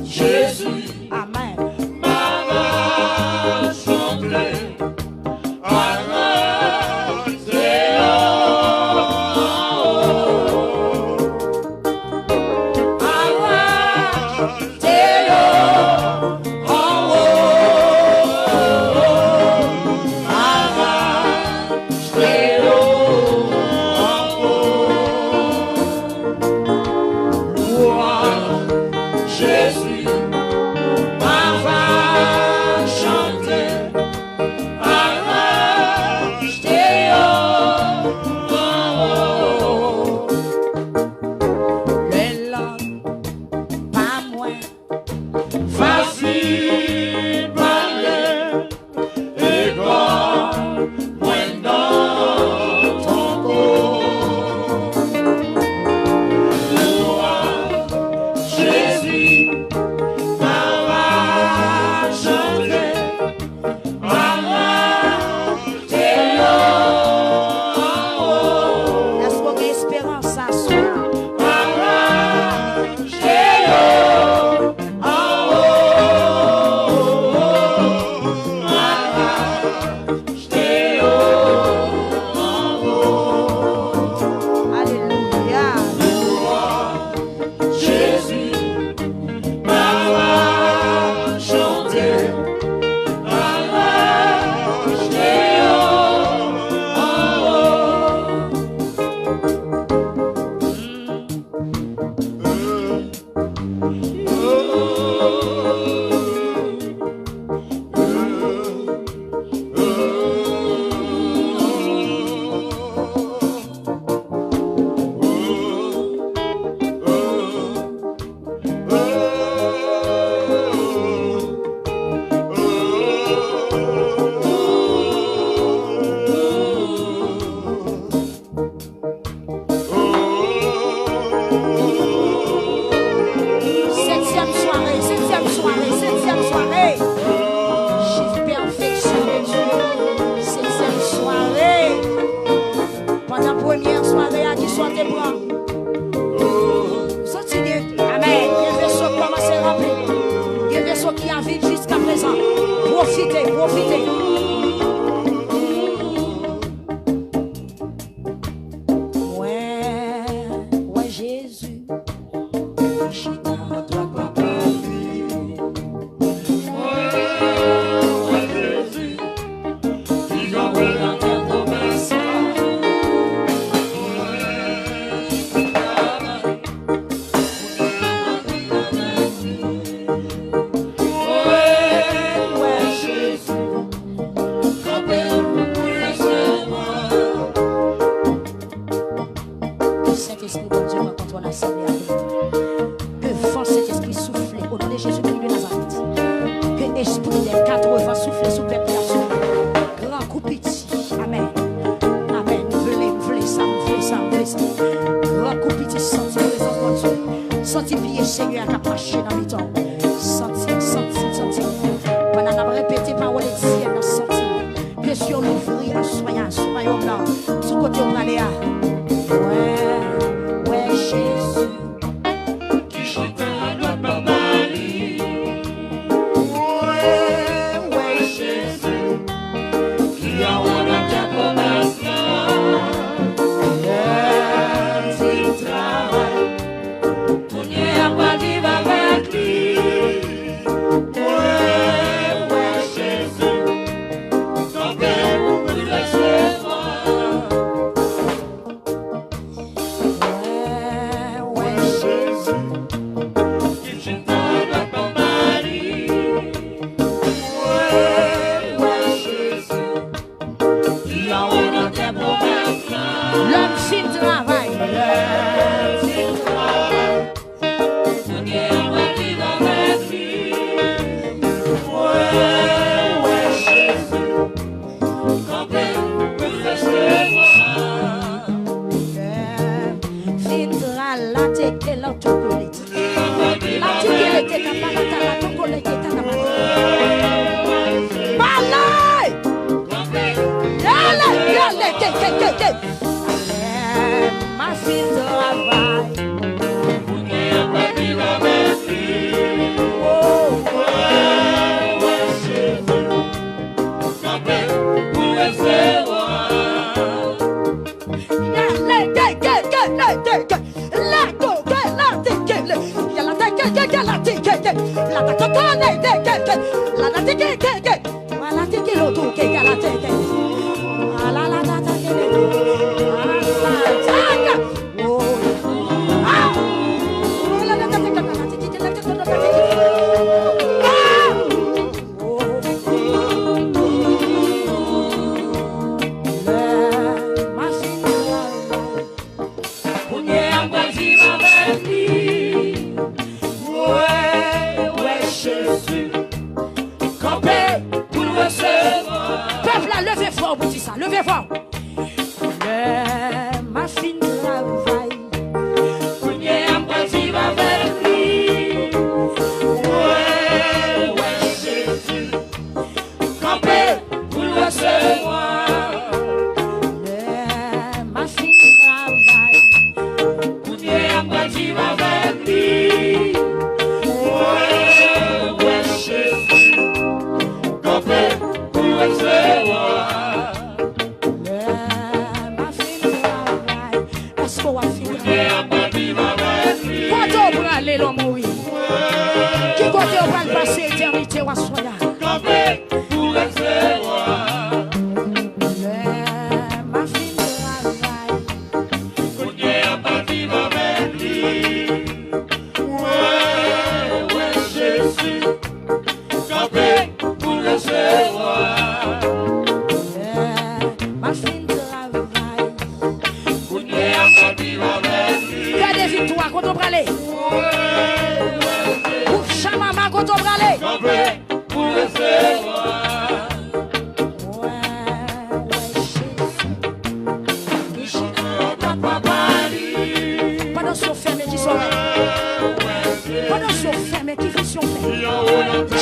Jezi. Amèn. M ap chante. Jezi, m ap chante. Lè lanm pa mwen fasil pale, e kò mwen nan tonbo. Louanj Jezi, m ap chante. Èske w gen esperans aswè a? Alelouya. Jezi, m ap chante, m ap chante, oh, oh, oh. Setyèm sware, setyèm sware, setyèm sware. Chif pèfeksyon de Dye. Setyèm sware. Pandan premyè sware a, ki swa te pran. Soti gen, amèn. Gen veso k kòmanse ranpli. Gen veso ki a vid jiska prezan. Pwofite, pwofite. Mwen wè Jezi chita adwat Papa li. Mwen wè Jezi ki kanpe nan tèt pwomès la. Mwen wè Jezi kanpe pou mwen sèlman. Sentespri Bondye pran kontwòl asanble a. Ke van Sentespri soufle o non de Jezikri de Nazarèt. Ke espri dè katrevan soufle sou pèp la sou gran kou piti. Amèn. Amèn. M vle, m vle sa, m vle sa, m vle sa. Gran kou piti, santi prezans Bondye. Santi pye Senyè a k ap mache nan mitan w. Santi, santi, santi. Pandan n ap repete pawòl Etyèn nan, santi. Ke sye w louvri aswè a sou wayòm nan, sou kote w prale a. Wè, wè Jezi ki chita adwat Papa li. Wè, wè Jezi ki anwo nan tèt pwomès la. Lè l fin travay, kounye a pral viv avèk li. Ateke la toko leti. La teke lete kapalata la toko lete tanamata. Balay! Yale, yale, ke, ke, ke, ke. Ma fin travay. Oh, oh. Yale, ke, ke, ke, ke, ke, ke. La, go, ke, la, te, ke, le. Ya, la, te, ke, ke, ke, la, te, ke, ke. La, ta, ko, ko, le, te, ke, ke. La, la, te, ke, ke, ke. Wa, la, te, ke, lo, to, ke, ka, la, te, ke. A, la, la, ta, ta, ke, le. A, la, ta, ka. Oh. Ah. Oh, la, la, ta, ta, ka, la, te, ke, ke, la, te, ke, la, te, ke. Ah. Lè m ap fin travay. Kounye a m pral viv avèk li. Mwen wè Jezi kanpe pou l resevwa. Pèp la, leve vwa w pou di sa. Leve vwa w. Lè m ap fin travay. Kounye a m pral viv avèk li. Mwen wè Jezi kanpe pou l resevwa. Lè m ap fin travay. Kounye a m pral viv avèk li. Mwen wè Jezi kanpe pou l resevwa. Lè m ap fin travay. Èske w ap fin travay? Kote w prale lè w mouri? Ki kote w pral pase etènite w aswè a? Lè m ap fin travay. Mwen wè Jezi kanpe pou l resevwa. Lè m ap fin travay. Kounye a m ap viv avèk li. Gade viktwa, kote w prale? Gwoup Chamama, kote w prale? Kanpe pou l resevwa. Mwen wè Jezi. Li chita anba papa li. Pandan zye w fèmen, ki sa w wè? Pandan zye w fèmen, ki vizyon w fè?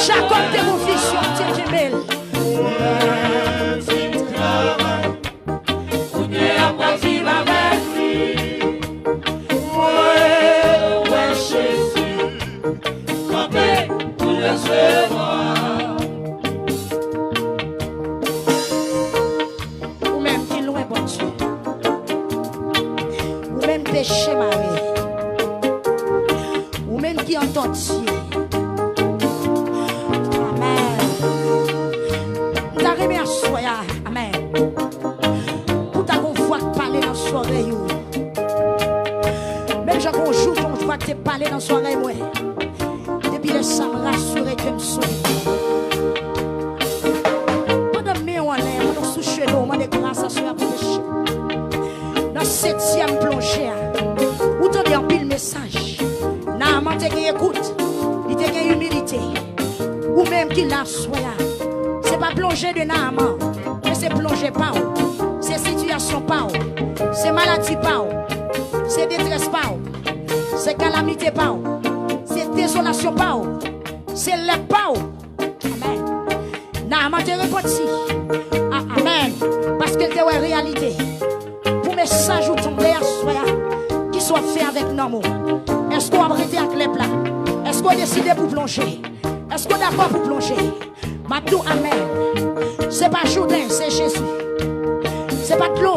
Jakòb te gon vizyon, Bondye kenbe l. Kounye a m pral viv avèk li. Mwen wè Jezi kanpe pou l resevwa. Ou menm ki lwen Bondye. Ou menm peche mare. Ou menm ki an tòti. Amèn. M ta renmen aswè a. Amèn. Pou ta gon vwa k pale nan zòrèy ou. Menm jan gon jou, gon vwa k te pale nan zòrèy mwen. Depi lè sa, m rasire ke m sove. Pandan men w anlè, pandan w sou cheve w, mande gras aswè a pou peche. Nan setyèm plonje a, ou tande anpil mesaj. Naaman te gen ekout, li te gen imilite. Ou menm ki la aswè a, se pa plonje de Naaman, men se plonje pa w. Se sitiyasyon pa w. Se maladi pa w. Se detrès pa w. Se kalamite pa w. Se dezolasyon pa w. Se lèp pa w. Amèn. Naaman te repanti. A, amèn. Paske l te wè reyalite. Pou mesaj ou tande aswè a, kisa w ap fè avèk nanm ou? Èske w ap rete ak lèp la? Èske w deside pou plonje? Èske w dakò pou plonje? M ap di w amèn. Se pa Jouden, se Jezi. Se pa dlo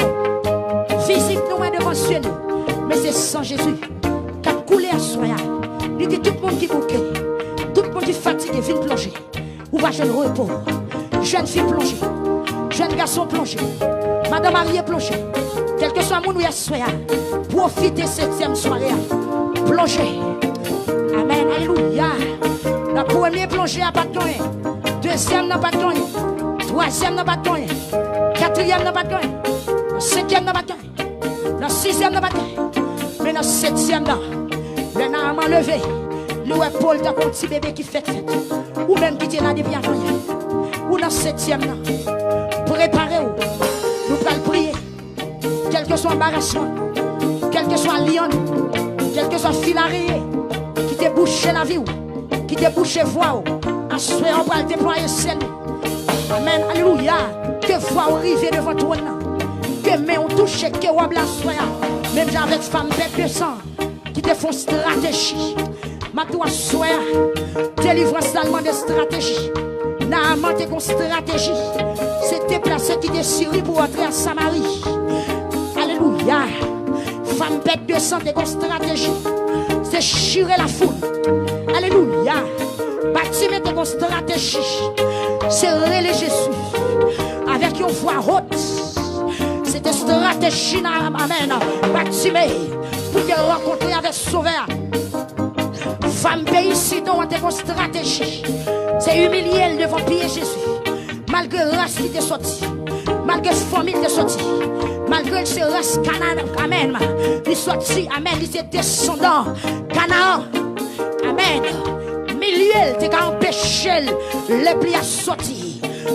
fizik nou wè devan zye nou, men se san Jezi k ap koule aswè a. Li di tout moun ki bouke, tout moun ki fatige, vin plonje. Ou va jwenn repo. Jèn fi plonje. Jèn gason plonje. Madan marye plonje. Kèlkeswa moun ou ye aswè a, pwofite setyèm sware a. Plonje. Amèn. Alelouya. Nan premye plonje a pa t gen anyen. Dezyèm nan pa t gen anyen. Twazyèm nan pa t gen anyen. Katriyèm nan pa t gen anyen. Senkyèm nan pa t gen anyen. Nan sizyèm nan pa t gen. Men nan setyèm nan, lè Naaman leve, li wè po l tankou yon ti bebe ki fèt fèt. Ou menm ki te la depi avanyè, ou nan setyèm nan. Prepare w. Nou pral priye. Kèlkeswa anbarasman, kèlkeswa lyann, kèlkeswa Fi la reye, ki te bouche lavi w, ki te bouche vwa w, aswè a w pral deplwaye syèl ou. Amèn, alelouya. Ke vwa w rive devan twòn nan. Ke men w touche, ke wòb la aswè a. Menm jan avèk fanm pèt de san ki te fè yon estrateji. M ap di w aswè a, delivrans la mande estrateji. Naaman te gon estrateji. Se deplase kite Siri pou antre a Samari. Alelouya. Fanm pèt de san te gon estrateji. Se chire lafoul. Alelouya. Batime te gon estrateji. Se rele Jezi. Avèk yon vwa wot. Se te estrateji nan, amèn. Batime pou te rankontre avèk Sovè a. Fanm peyi Sidon an te gon estrateji. Se imilye l devan pye Jezi. Malgre ras li te sòti, malgre fanmi l te sòti, malgre l se ras Kanan, amèn, li sòti, amèn, li se desandan Kanaan, amèn. Milye l te ka anpeche l, lèp li a sòti.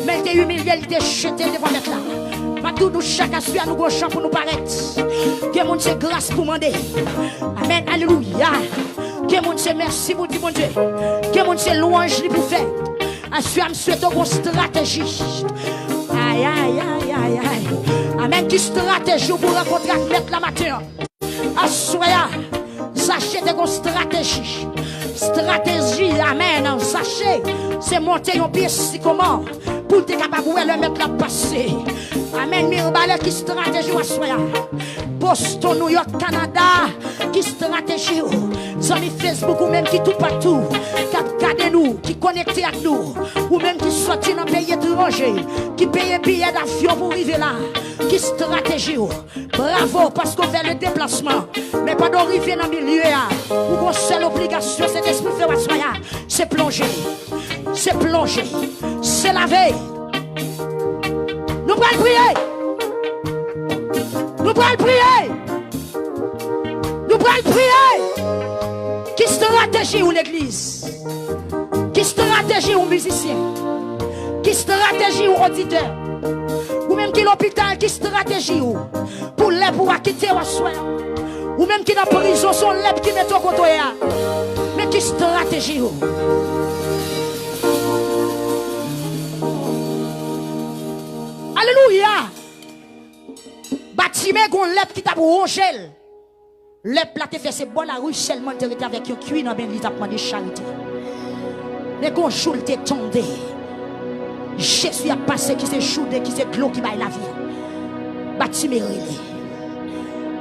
Men l te imilye, li te jete l devan Mèt la. M ap di w, nou chak aswè a, nou gon jan pou nou parèt. Gen moun se gras pou mande. Amèn, alelouya. Gen moun se mèsi pou di Bondye. Gen moun se lwanj li pou fè. Aswè a, m swete w gon estrateji. Ay, ay, ay, ay, ay. Amèn. Ki estrateji w pou rankontre ak Mèt la maten an? Aswè a, Zache te gon estrateji. Estrateji, amèn. Zache, se monte yon pye sikomò pou l te kapab wè lè Mèt la pase. Amèn. Mibalè, ki estrateji w aswè a? Boston, New York, Canada, ki estrateji w? Zanmi Facebook, ou menm ki toupatou, k ap gade nou, ki konekte ak nou, ou menm ki sòti nan peyi etranje, ki peye biyè davyon pou rive la, ki estrateji w? Bravo, paske w fè le deplasman. Men pandan w rive nan milye a, ou gon sèl obligasyon, Sentespri fè w aswè a, se plonje. Se plonje. Se lave. Nou pral priye. Nou pral priye. Nou pral priye. Ki estrateji w, legliz? Ki estrateji w, mizisyen? Ki estrateji w, oditè? Ou menm ki lopital, ki estrateji w? Pou lèp ou a kite w aswè a. Ou menm ki nan prizon, se yon lèp ki mete w kote w ye a. Men ki estrateji w? Alelouya! Batime gon lèp ki t ap wonje l. Lèp la te fè se bò lari sèlman l te rete avèk yon kwi nan men li t ap mande charite. Men gon jou l te tonbe. Jezi ap pase ki se joude, ki se dlo ki bay lavi. Batime rele.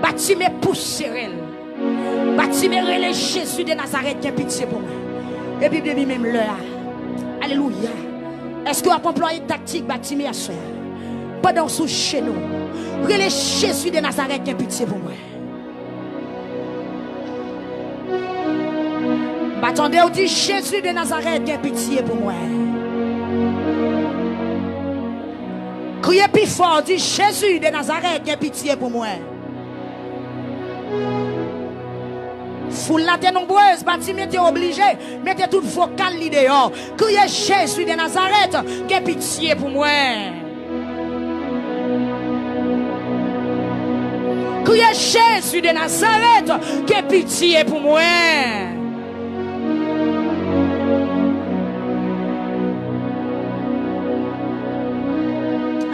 Batime pouse rèl. Batime rele Jezi de Nazarèt, gen pitye pou mwen. Epi depi menm lè a. Alelouya. Èske w ap anplwaye taktik Batime aswè a? Pandan w sou jenou, rele Jezi de Nazarèt, gen pitye pou mwen. M pa tande w di, Jezi de Nazarèt, gen pitye pou mwen. Kriye pi fò, di, Jezi de Nazarèt, gen pitye pou mwen. Foul la te nonbrez, Batime te oblije mete tout vokal li deyò. Kriye, Jezi de Nazarèt, gen pitye pou mwen. Kriye, Jezi de Nazarèt, gen pitye pou mwen.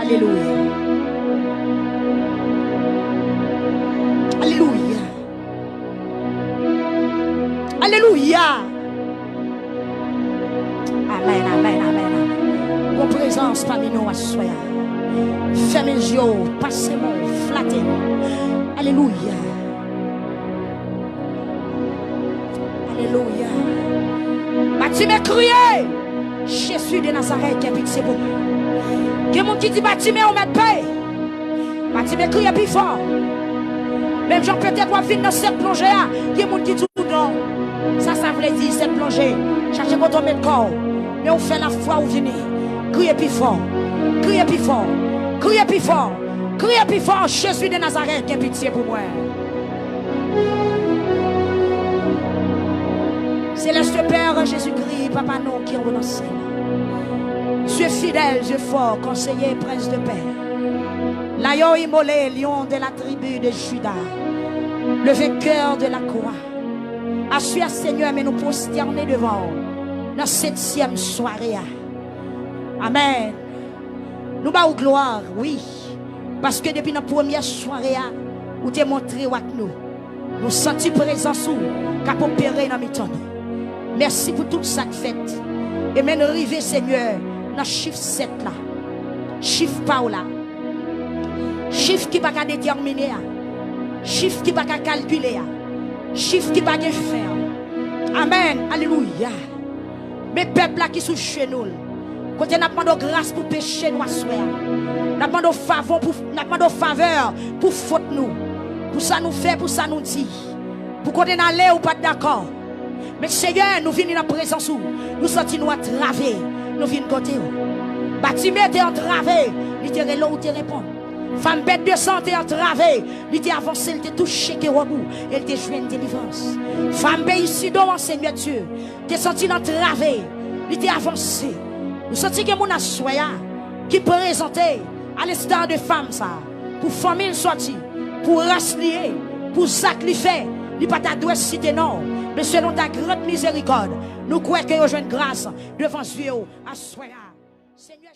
Alelouya. Alelouya. Alelouya. Amèn, amèn, amèn, amèn. Gon prezans pami nou aswè a. Fèmen je w, pase men w, flate nou. Alelouya. Alelouya. Batime kriye. Jezi de Nazarèt, gen pitye pou mwen. Gen moun ki di Batime ou mèt peye. Batime kriye pi fò. Menm jan petèt w ap vin nan sèt plonje a, gen moun ki di w non. Sa sa vle di sèt plonje? Chache kote w met kò w. Men ou fè lafwa ou vini. Kriye pi fò. Kriye pi fò. Kriye pi fò. Kriye pi fò. Jezi de Nazarèt, gen pitye pou mwen. Céleste Père Jésus-Christ, Papa nou ki o nan syèl. Dieu fidèle, Dieu fort, conseiller, prince de paix. L'agneau immolé, lion de la tribu de Juda, le vainqueur de la croix. Aswè a, Senyè, men nou pwostène devan w nan setyèm sware a. Amèn. Nou ba w glwa, wi. Paske depi nan premyè sware a, ou te montre w ak nou. Nou santi prezans ou k ap opere nan mitan nou. Mèsi pou tout sa k fèt. E men n rive, Senyè, nan chif sèt la. Chif pa w la. Chif ki pa ka detèmine a. Chif ki pa ka kalkile a. Chif ki pa gen fen an. Amèn. Alelouya. Men pèp la ki sou jenou l. Kote n ap mande w gras pou peche nou aswè a. N ap mande w favon pou, n ap mande w favè pou fot nou. Pou sa nou fè, pou sa nou di. Pou kote n ale, ou pa t dakò. Men Senyè, nou vini nan prezans ou. Nou santi nou antrave. Nou vin kote w. Batime te antrave. Li te rele w, ou te reponn. Fanm pèt de san te antrave. Li te avanse, li te touche ke wòb ou. E li te jwenn delivrans. Fanm peyi Sidon an, Senyè Dye, te santi l antrave. Li te avanse. Nou santi gen moun aswè a ki prezante, a lenstar de fanm sa, pou fanmi l sòti, pou ras li ye, pou zak li fè. Li pa ta dwe site non w, men selon ta grand mizerikòd, nou kwè ke yo jwenn gras devan zye w aswè a. Senyè,